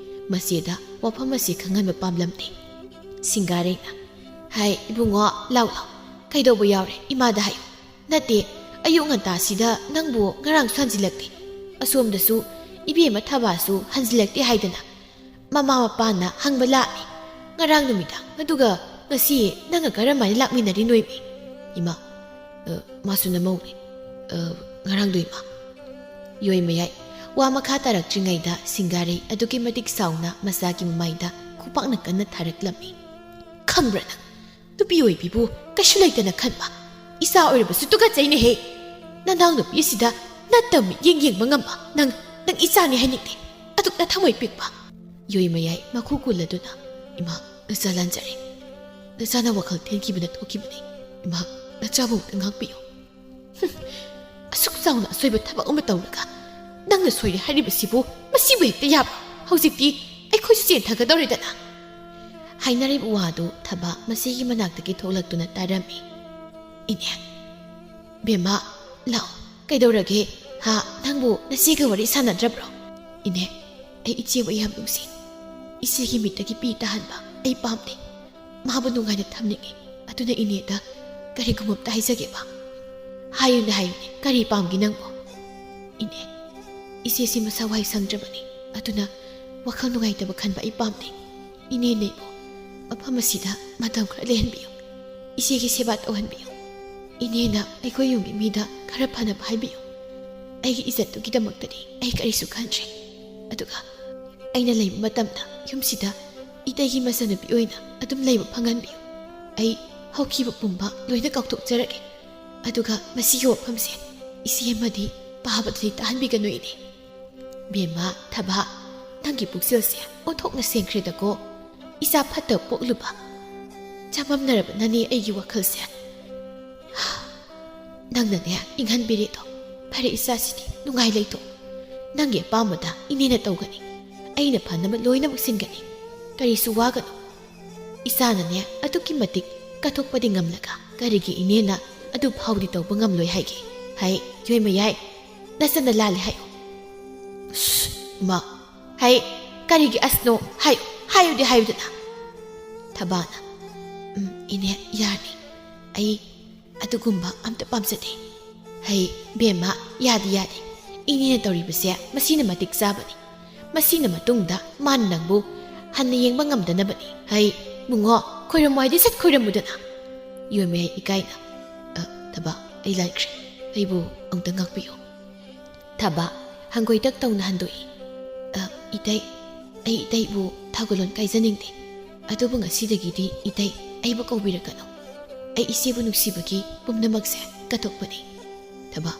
ꯃꯆꯦꯗ ꯋꯥꯐꯝ ꯑꯁꯤ ꯈꯪꯍꯟꯕ ꯄꯥꯝꯂꯝꯗꯦ꯫ ꯁꯤꯡꯒꯥꯔꯩꯅ, "ꯍꯥꯏ ꯏꯕꯨꯡꯉꯣ, ꯂꯥꯎ ꯂꯥꯎ꯫ ꯀꯩꯗꯧꯕ ꯌꯥꯎꯔꯦ ꯏꯃꯥꯗ ꯍꯥꯏꯌꯨ꯫ ꯅꯠꯇꯦ, ꯑꯌꯨꯛ ꯉꯟꯇꯥꯁꯤꯗ ꯅꯪꯕꯨ ꯉꯔꯥꯡꯁꯨ ꯍꯟꯖꯤꯜꯂꯛꯇꯦ꯫ ꯑꯁꯣꯝꯗꯁꯨ ꯏꯕꯦꯝꯃ ꯊꯕꯥꯁꯨ ꯍꯟꯖꯤꯜꯂꯛꯇꯦ ꯍꯥꯏꯗꯅ ꯃꯃꯥ ꯃꯄꯥꯅ ꯍꯪꯕ ꯂꯥꯛꯑꯦ꯫ ꯉꯔꯥꯡ ꯅꯨꯃꯤꯗꯥꯡ ꯑꯗꯨꯒ ꯉꯁꯤ ꯅꯪꯒ ꯀꯔꯝꯍꯥꯏꯅ ꯂꯥꯛꯃꯤꯟꯅꯔꯤꯅꯣꯏꯃꯤ?" ꯏꯃꯥ, "ꯑ, ꯃꯥꯁꯨ ꯅꯃꯧꯅꯦ꯫ ꯑ, ꯉꯔꯥꯡꯗꯣ ꯏꯃꯥ꯫" ꯌꯣꯏꯃꯌꯥꯏ ꯋꯥ ꯃꯈꯥ ꯇꯥꯔꯛꯇ꯭ꯔꯤꯉꯩꯗ ꯁꯤꯡꯒꯥꯔꯩ ꯑꯗꯨꯛꯀꯤ ꯃꯇꯤꯛ ꯁꯥꯎꯅ ꯃꯆꯥꯒꯤ ꯃꯃꯥꯏꯗ ꯈꯨꯄꯥꯛꯅ ꯀꯟꯅ ꯊꯥꯔꯛꯂꯝꯃꯤ꯫ "ꯈꯪꯕ꯭ꯔꯥ ꯅꯪ? ꯅꯨꯄꯤ ꯑꯣꯏꯕꯤꯕꯨ ꯀꯩꯁꯨ ꯂꯩꯇꯅ ꯈꯟꯕ꯫ ꯏꯆꯥ ꯑꯣꯏꯔꯕꯁꯨ ꯇꯨꯀꯠꯆꯩꯅꯦꯍꯦ꯫ ꯅꯅꯥꯎ ꯅꯨꯄꯤ ꯑꯁꯤꯗ ꯅꯠꯇ ꯃꯤꯠꯌꯦꯡ ꯌꯦꯡꯕ ꯉꯝꯕ ꯅꯪ, ꯅꯪ ꯏꯆꯥꯅꯤ ꯍꯥꯏꯅꯤꯡꯗꯦ꯫ ꯑꯗꯨꯛ ꯅꯊꯃꯣꯏ ꯄꯤꯛꯄ꯫" ꯌꯣꯏꯃꯌꯥꯏ ꯃꯈꯨ ꯀꯨꯜꯂꯗꯨꯅ, "ꯏꯃꯥ, ꯅꯆꯥ ꯂꯥꯟꯖꯔꯦ꯫ ꯅꯆꯥꯅ ꯋꯥꯈꯜ ꯊꯦꯟꯈꯤꯕꯅ ꯊꯣꯛꯈꯤꯕꯅꯤ꯫ ꯏꯃꯥ, ꯅꯆꯥꯕꯨ ꯑꯃꯨꯛꯇ ꯉꯥꯛꯄꯤꯌꯨ꯫" "ꯍꯨꯝ, ꯑꯁꯨꯛ ꯆꯥꯎꯅ ꯑꯁꯣꯏꯕ ꯊꯕꯛ ꯑꯃ ꯇꯧꯔꯒ ꯅꯪꯅ ꯁꯣꯏꯔꯦ ꯍꯥꯏꯔꯤꯕꯁꯤꯕꯨ ꯃꯁꯤꯕꯨ ꯍꯦꯛꯇ ꯌꯥꯕ? ꯍꯧꯖꯤꯛꯇꯤ ꯑꯩꯈꯣꯏꯁꯨ ꯆꯦꯟꯊꯒꯗꯧꯔꯦꯗꯅ꯫" ꯍꯥꯏꯅꯔꯤꯕ ꯋꯥꯗꯨ ꯊꯕꯥ ꯃꯆꯦꯒꯤ ꯃꯅꯥꯛꯇꯒꯤ ꯊꯣꯛꯂꯛꯇꯨꯅ ꯇꯥꯔꯝꯃꯤ꯫ "ꯏꯅꯦ, ꯕꯦꯝꯃ, ꯂꯥꯛꯑꯣ꯫ ꯀꯩꯗꯧꯔꯒꯦ? ꯍꯥ, ꯅꯪꯕꯨ ꯅꯆꯦꯒ ꯋꯥꯔꯤ ꯁꯥꯟꯅꯗ꯭ꯔꯕ꯭ꯔꯣ?" "ꯏꯅꯦ, ꯑꯩ ꯏꯆꯦꯕꯨ ꯌꯥꯝ ꯅꯨꯡꯁꯤ꯫ ꯏꯆꯦꯒꯤ ꯃꯤꯠꯇꯒꯤ ꯄꯤ ꯇꯥꯍꯟꯕ ꯑꯩ ꯄꯥꯝꯗꯦ꯫ ꯃꯥꯕꯨ ꯅꯨꯡꯉꯥꯏꯅ ꯊꯝꯅꯤꯡꯉꯤ꯫ ꯑꯗꯨꯅ ꯏꯅꯦꯗ ꯀꯔꯤꯒꯨꯝꯕ ꯑꯝꯇ ꯍꯥꯏꯖꯒꯦꯕ꯫" "ꯍꯥꯏꯌꯨꯅꯦ, ꯍꯥꯏꯌꯨꯅꯦ, ꯀꯔꯤ ꯄꯥꯝꯒꯦ ꯅꯪꯕꯨ?" "ꯏꯅꯦ, ꯏꯆꯦꯁꯤ ꯃꯁꯥ ꯋꯥꯏ ꯁꯪꯗ꯭ꯔꯕꯅꯤ꯫ ꯑꯗꯨꯅ ꯋꯥꯈꯜ ꯅꯨꯡꯉꯥꯏꯇꯕ ꯈꯟꯕ ꯑꯩ ꯄꯥꯝꯗꯦ꯫ ꯏꯅꯦꯅ ꯑꯩꯕꯨ ꯃꯐꯝ ꯑꯁꯤꯗ ꯃꯇꯝ ꯈꯔ ꯂꯩꯍꯟꯕꯤꯌꯨ꯫ ꯏꯆꯦꯒꯤ ꯁꯦꯕꯥ ꯇꯧꯍꯟꯕꯤꯌꯨ꯫ ꯏꯅꯦꯅ ꯑꯩꯈꯣꯏ ꯌꯨꯝꯒꯤ ꯃꯤꯗ ꯈꯔ ꯐꯅꯕ ꯍꯥꯏꯕꯤꯌꯨ꯫ ꯑꯩꯒꯤ ꯏꯖꯠꯇꯨꯒꯤꯗꯃꯛꯇꯗꯤ ꯑꯩ ꯀꯔꯤꯁꯨ ꯈꯟꯗ꯭ꯔꯦ꯫ ꯑꯗꯨꯒ ꯑꯩꯅ ꯂꯩꯕ ꯃꯇꯝꯗ ꯌꯨꯝꯁꯤꯗ ꯏꯇꯩꯒꯤ ꯃꯆꯟꯅꯨꯄꯤ ꯑꯣꯏꯅ ꯑꯗꯨꯝ ꯂꯩꯕ ꯐꯪꯍꯟꯕꯤꯌꯨ꯫ ꯑꯩ ꯍꯧꯈꯤꯕ ꯄꯨꯝꯕ ꯂꯣꯏꯅ ꯀꯥꯎꯊꯣꯛꯆꯔꯒꯦ꯫ ꯑꯗꯨꯒ ꯃꯁꯤꯒꯤ ꯋꯥꯐꯝꯁꯦ ꯏꯆꯦ ꯑꯃꯗꯤ ꯄꯥꯕꯗꯗꯤ ꯇꯥꯍꯟꯕꯤꯒꯅꯨ ꯏꯅꯦ꯫" "ꯕꯦꯝꯃ, ꯊꯕꯥ, ꯅꯪꯒꯤ ꯄꯨꯛꯆꯦꯜꯁꯦ ꯑꯣꯟꯊꯣꯛꯅ ꯁꯦꯡꯈ꯭ꯔꯦꯗꯀꯣ꯫ ꯏꯆꯥ ꯐꯠꯇꯕ ꯄꯣꯛꯂꯨꯕ ꯆꯃꯝꯅꯔꯕꯅꯅꯦ ꯑꯩꯒꯤ ꯋꯥꯈꯜꯁꯦ꯫ ꯅꯪꯅꯅꯦ ꯏꯪꯍꯟꯕꯤꯔꯦꯗꯣ꯫ ꯐꯔꯦ, ꯏꯆꯥꯁꯤꯗꯤ ꯅꯨꯡꯉꯥꯏ ꯂꯩꯊꯣꯛ꯫ ꯅꯪꯒꯤ ꯑꯄꯥꯝꯕꯗ ꯏꯅꯦꯅ ꯇꯧꯒꯅꯤ꯫ ꯑꯩꯅ ꯐꯅꯕ ꯂꯣꯏꯅꯃꯛ ꯁꯤꯟꯒꯅꯤ꯫ ꯀꯔꯤꯁꯨ ꯋꯥꯒꯅꯨ꯫ ꯏꯆꯥꯅꯅꯦ ꯑꯗꯨꯛꯀꯤ ꯃꯇꯤꯛ ꯀꯠꯊꯣꯛꯄꯗꯤ ꯉꯝꯂꯒ ꯀꯔꯤꯒꯤ ꯏꯅꯦꯅ ꯑꯗꯨ ꯐꯥꯎꯗꯤ ꯇꯧꯕ ꯉꯝꯂꯣꯏ ꯍꯥꯏꯒꯦ? ꯍꯩ, ꯌꯣꯏꯃꯌꯥꯏ, ꯅꯆꯟꯅ ꯂꯥꯜꯂꯦ ꯍꯥꯏꯌꯨ꯫ ꯁꯨꯁ, ꯃꯥ, ꯍꯩ, ꯀꯔꯤꯒꯤ ꯑꯁꯅꯣ? ꯍꯥꯏꯌꯨ, ꯍꯥꯏꯌꯨꯗꯤ ꯍꯥꯏꯌꯨꯗꯅ꯫ ꯊꯕꯥꯅ, "ꯎꯝ, ꯏꯅꯦ, ꯌꯥꯔꯅꯤ꯫ ꯑꯩ ꯑꯗꯨꯒꯨꯝꯕ ꯑꯝꯇ ꯄꯥꯝꯖꯗꯦ꯫ ꯍꯩ, ꯕꯦꯝꯃ, ꯌꯥꯗꯦ, ꯌꯥꯗꯦ꯫ ꯏꯅꯦꯅ ꯇꯧꯔꯤꯕꯁꯦ ꯃꯁꯤꯅ ꯃꯇꯤꯛ ꯆꯥꯕꯅꯤ꯫ ꯃꯁꯤꯅ ꯃꯇꯨꯡꯗ ꯃꯥꯅ ꯅꯪꯕꯨ ꯍꯟꯅ ꯌꯦꯡꯕ ꯉꯝꯗꯅꯕꯅꯤ꯫ ꯍꯩ, ꯕꯨꯡꯉꯣ, ꯈꯣꯏꯔꯝꯃꯣ ꯍꯥꯏꯗꯤ ꯁꯠ ꯈꯣꯏꯔꯝꯃꯨꯗꯅ꯫" ꯌꯣꯏꯃꯌꯥꯏ ꯏꯀꯥꯏꯅ, "ꯑ, ꯊꯕꯥ, ꯑꯩ ꯂꯥꯟꯈ꯭ꯔꯦ꯫ ꯑꯩꯕꯨ ꯑꯃꯨꯛꯇ ꯉꯥꯛꯄꯤꯌꯨ꯫" ꯊꯕꯥ ꯍꯪꯒꯣꯏꯇꯛ ꯇꯧꯅ ꯍꯟꯗꯣꯛꯏ꯫ "ꯑ, ꯏꯇꯩ, ꯑꯩ ꯏꯇꯩꯕꯨ ꯊꯧꯒꯜꯂꯣꯟ ꯀꯥꯏꯖꯅꯤꯡꯗꯦ꯫ ꯑꯗꯨꯕꯨ ꯉꯁꯤꯗꯒꯤꯗꯤ ꯏꯇꯩ ꯑꯩꯕꯨ ꯀꯧꯕꯤꯔꯛꯀꯅꯨ꯫ ꯑꯩ ꯏꯆꯦꯕꯨ ꯅꯨꯡꯁꯤꯕꯒꯤ ꯄꯨꯝꯅꯃꯛꯁꯦ ꯀꯠꯊꯣꯛꯄꯅꯤ꯫" "ꯊꯕꯥ,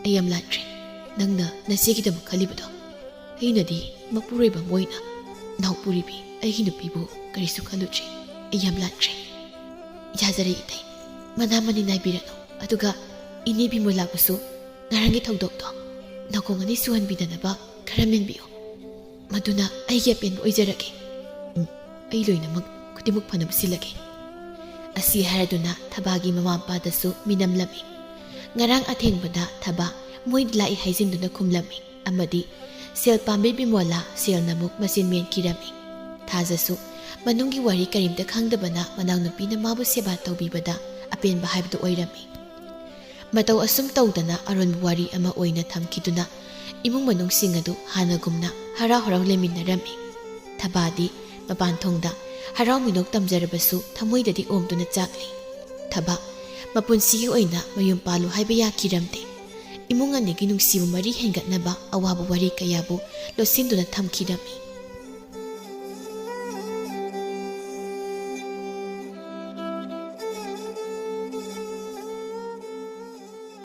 ꯑꯩ ꯌꯥꯝ ꯂꯥꯟꯈ꯭ꯔꯦ꯫ ꯅꯪꯅ ꯅꯆꯦꯒꯤꯗꯃꯛ ꯈꯜꯂꯤꯕꯗꯣ꯫ ꯑꯩꯅꯗꯤ ꯃꯄꯨꯔꯣꯏꯕ ꯑꯃ ꯑꯣꯏꯅ ꯅꯥꯎꯄꯨꯔꯤꯕꯤ ꯑꯩꯒꯤ ꯅꯨꯄꯤꯕꯨ ꯀꯔꯤꯁꯨ ꯈꯜꯂꯨꯗ꯭ꯔꯦ꯫ ꯑꯩ ꯌꯥꯝ ꯂꯥꯟꯈ꯭ꯔꯦ꯫ ꯌꯥꯖꯔꯦ ꯏꯇꯩ꯫ ꯃꯅꯥ ꯃꯅꯤ ꯅꯥꯏꯕꯤꯔꯅꯨ꯫ ꯑꯗꯨꯒ ꯏꯅꯦ ꯕꯤꯃꯣꯂꯥꯕꯨꯁꯨ ꯉꯔꯥꯡꯒꯤ ꯊꯧꯗꯣꯛꯇꯣ ꯅꯥꯀꯣꯡ ꯑꯅꯤ ꯁꯨꯍꯟꯕꯤꯗꯅꯕ ꯈꯔ ꯃꯦꯟꯕꯤꯌꯨ꯫ ꯃꯗꯨꯅ ꯑꯩꯒꯤ ꯑꯄꯦꯟꯕ ꯑꯣꯏꯖꯔꯒꯦ꯫ ꯎꯝ, ꯑꯩ ꯂꯣꯏꯅꯃꯛ ꯈꯨꯗꯤꯡꯃꯛ ꯐꯅꯕ ꯁꯤꯜꯂꯒꯦ꯫" ꯑꯁꯤ ꯍꯥꯏꯔꯗꯨꯅ ꯊꯕꯥꯒꯤ ꯃꯃꯥ ꯃꯄꯥꯗꯁꯨ ꯃꯤꯅꯝꯂꯝꯃꯤ꯫ ꯉꯔꯥꯡ ꯑꯊꯦꯡꯕꯗ ꯊꯕꯥ ꯃꯣꯏꯗ ꯂꯥꯛꯏ ꯍꯥꯏꯖꯤꯟꯗꯨꯅ ꯈꯨꯝꯂꯝꯃꯤ꯫ ꯑꯃꯗꯤ ꯁꯦꯜ ꯄꯥꯝꯕꯤ ꯕꯤꯃꯣꯂꯥ ꯁꯦꯜꯅ ꯑꯃꯨꯛ ꯃꯆꯤꯟ ꯃꯦꯟꯈꯤꯔꯝꯃꯤ꯫ ꯊꯥꯖꯁꯨ ꯃꯅꯨꯡꯒꯤ ꯋꯥꯔꯤ ꯀꯔꯤꯝꯇ ꯈꯪꯗꯕꯅ ꯃꯅꯥꯎꯅꯨꯄꯤꯅ ꯃꯥꯕꯨ ꯁꯦꯕꯥ ꯇꯧꯕꯤꯕꯗ ꯑꯄꯦꯟꯕ ꯍꯥꯏꯕꯗꯨ ꯑꯣꯏꯔꯝꯃꯤ꯫ ꯃꯇꯧ ꯑꯁꯨꯝ ꯇꯧꯗꯅ ꯑꯔꯣꯟꯕ ꯋꯥꯔꯤ ꯑꯃ ꯑꯣꯏꯅ ꯊꯝꯈꯤꯗꯨꯅ ꯏꯃꯨꯡ ꯃꯅꯨꯡꯁꯤꯡ ꯑꯗꯨ ꯍꯥꯟꯅꯒꯨꯝꯅ ꯍꯔꯥꯎ ꯍꯔꯥꯎ ꯂꯩꯃꯤꯟꯅꯔꯝꯃꯤ꯫ ꯊꯕꯥꯗꯤ ꯃꯄꯥꯟ ꯊꯣꯡꯗ ꯍꯔꯥꯎ ꯃꯤꯅꯣꯛ ꯇꯝꯖꯔꯕꯁꯨ ꯊꯃꯣꯏꯗꯗꯤ ꯑꯣꯝꯗꯨꯅ ꯆꯥꯛꯂꯤ꯫ ꯊꯕꯥ ꯃꯄꯨꯟꯁꯤꯒꯤ ꯑꯣꯏꯅ ꯃꯌꯨꯝ ꯄꯥꯜꯂꯨ ꯍꯥꯏꯕ ꯌꯥꯈꯤꯔꯝꯗꯦ꯫ ꯏꯃꯨꯡ ꯑꯅꯤꯒꯤ ꯅꯨꯡꯁꯤꯕ ꯃꯔꯤ ꯍꯦꯟꯒꯠꯅꯕ ꯑꯋꯥꯕ ꯋꯥꯔꯤ ꯀꯌꯥꯕꯨ ꯂꯣꯠꯁꯤꯟꯗꯨꯅ ꯊꯝꯈꯤꯔꯝꯃꯤ꯫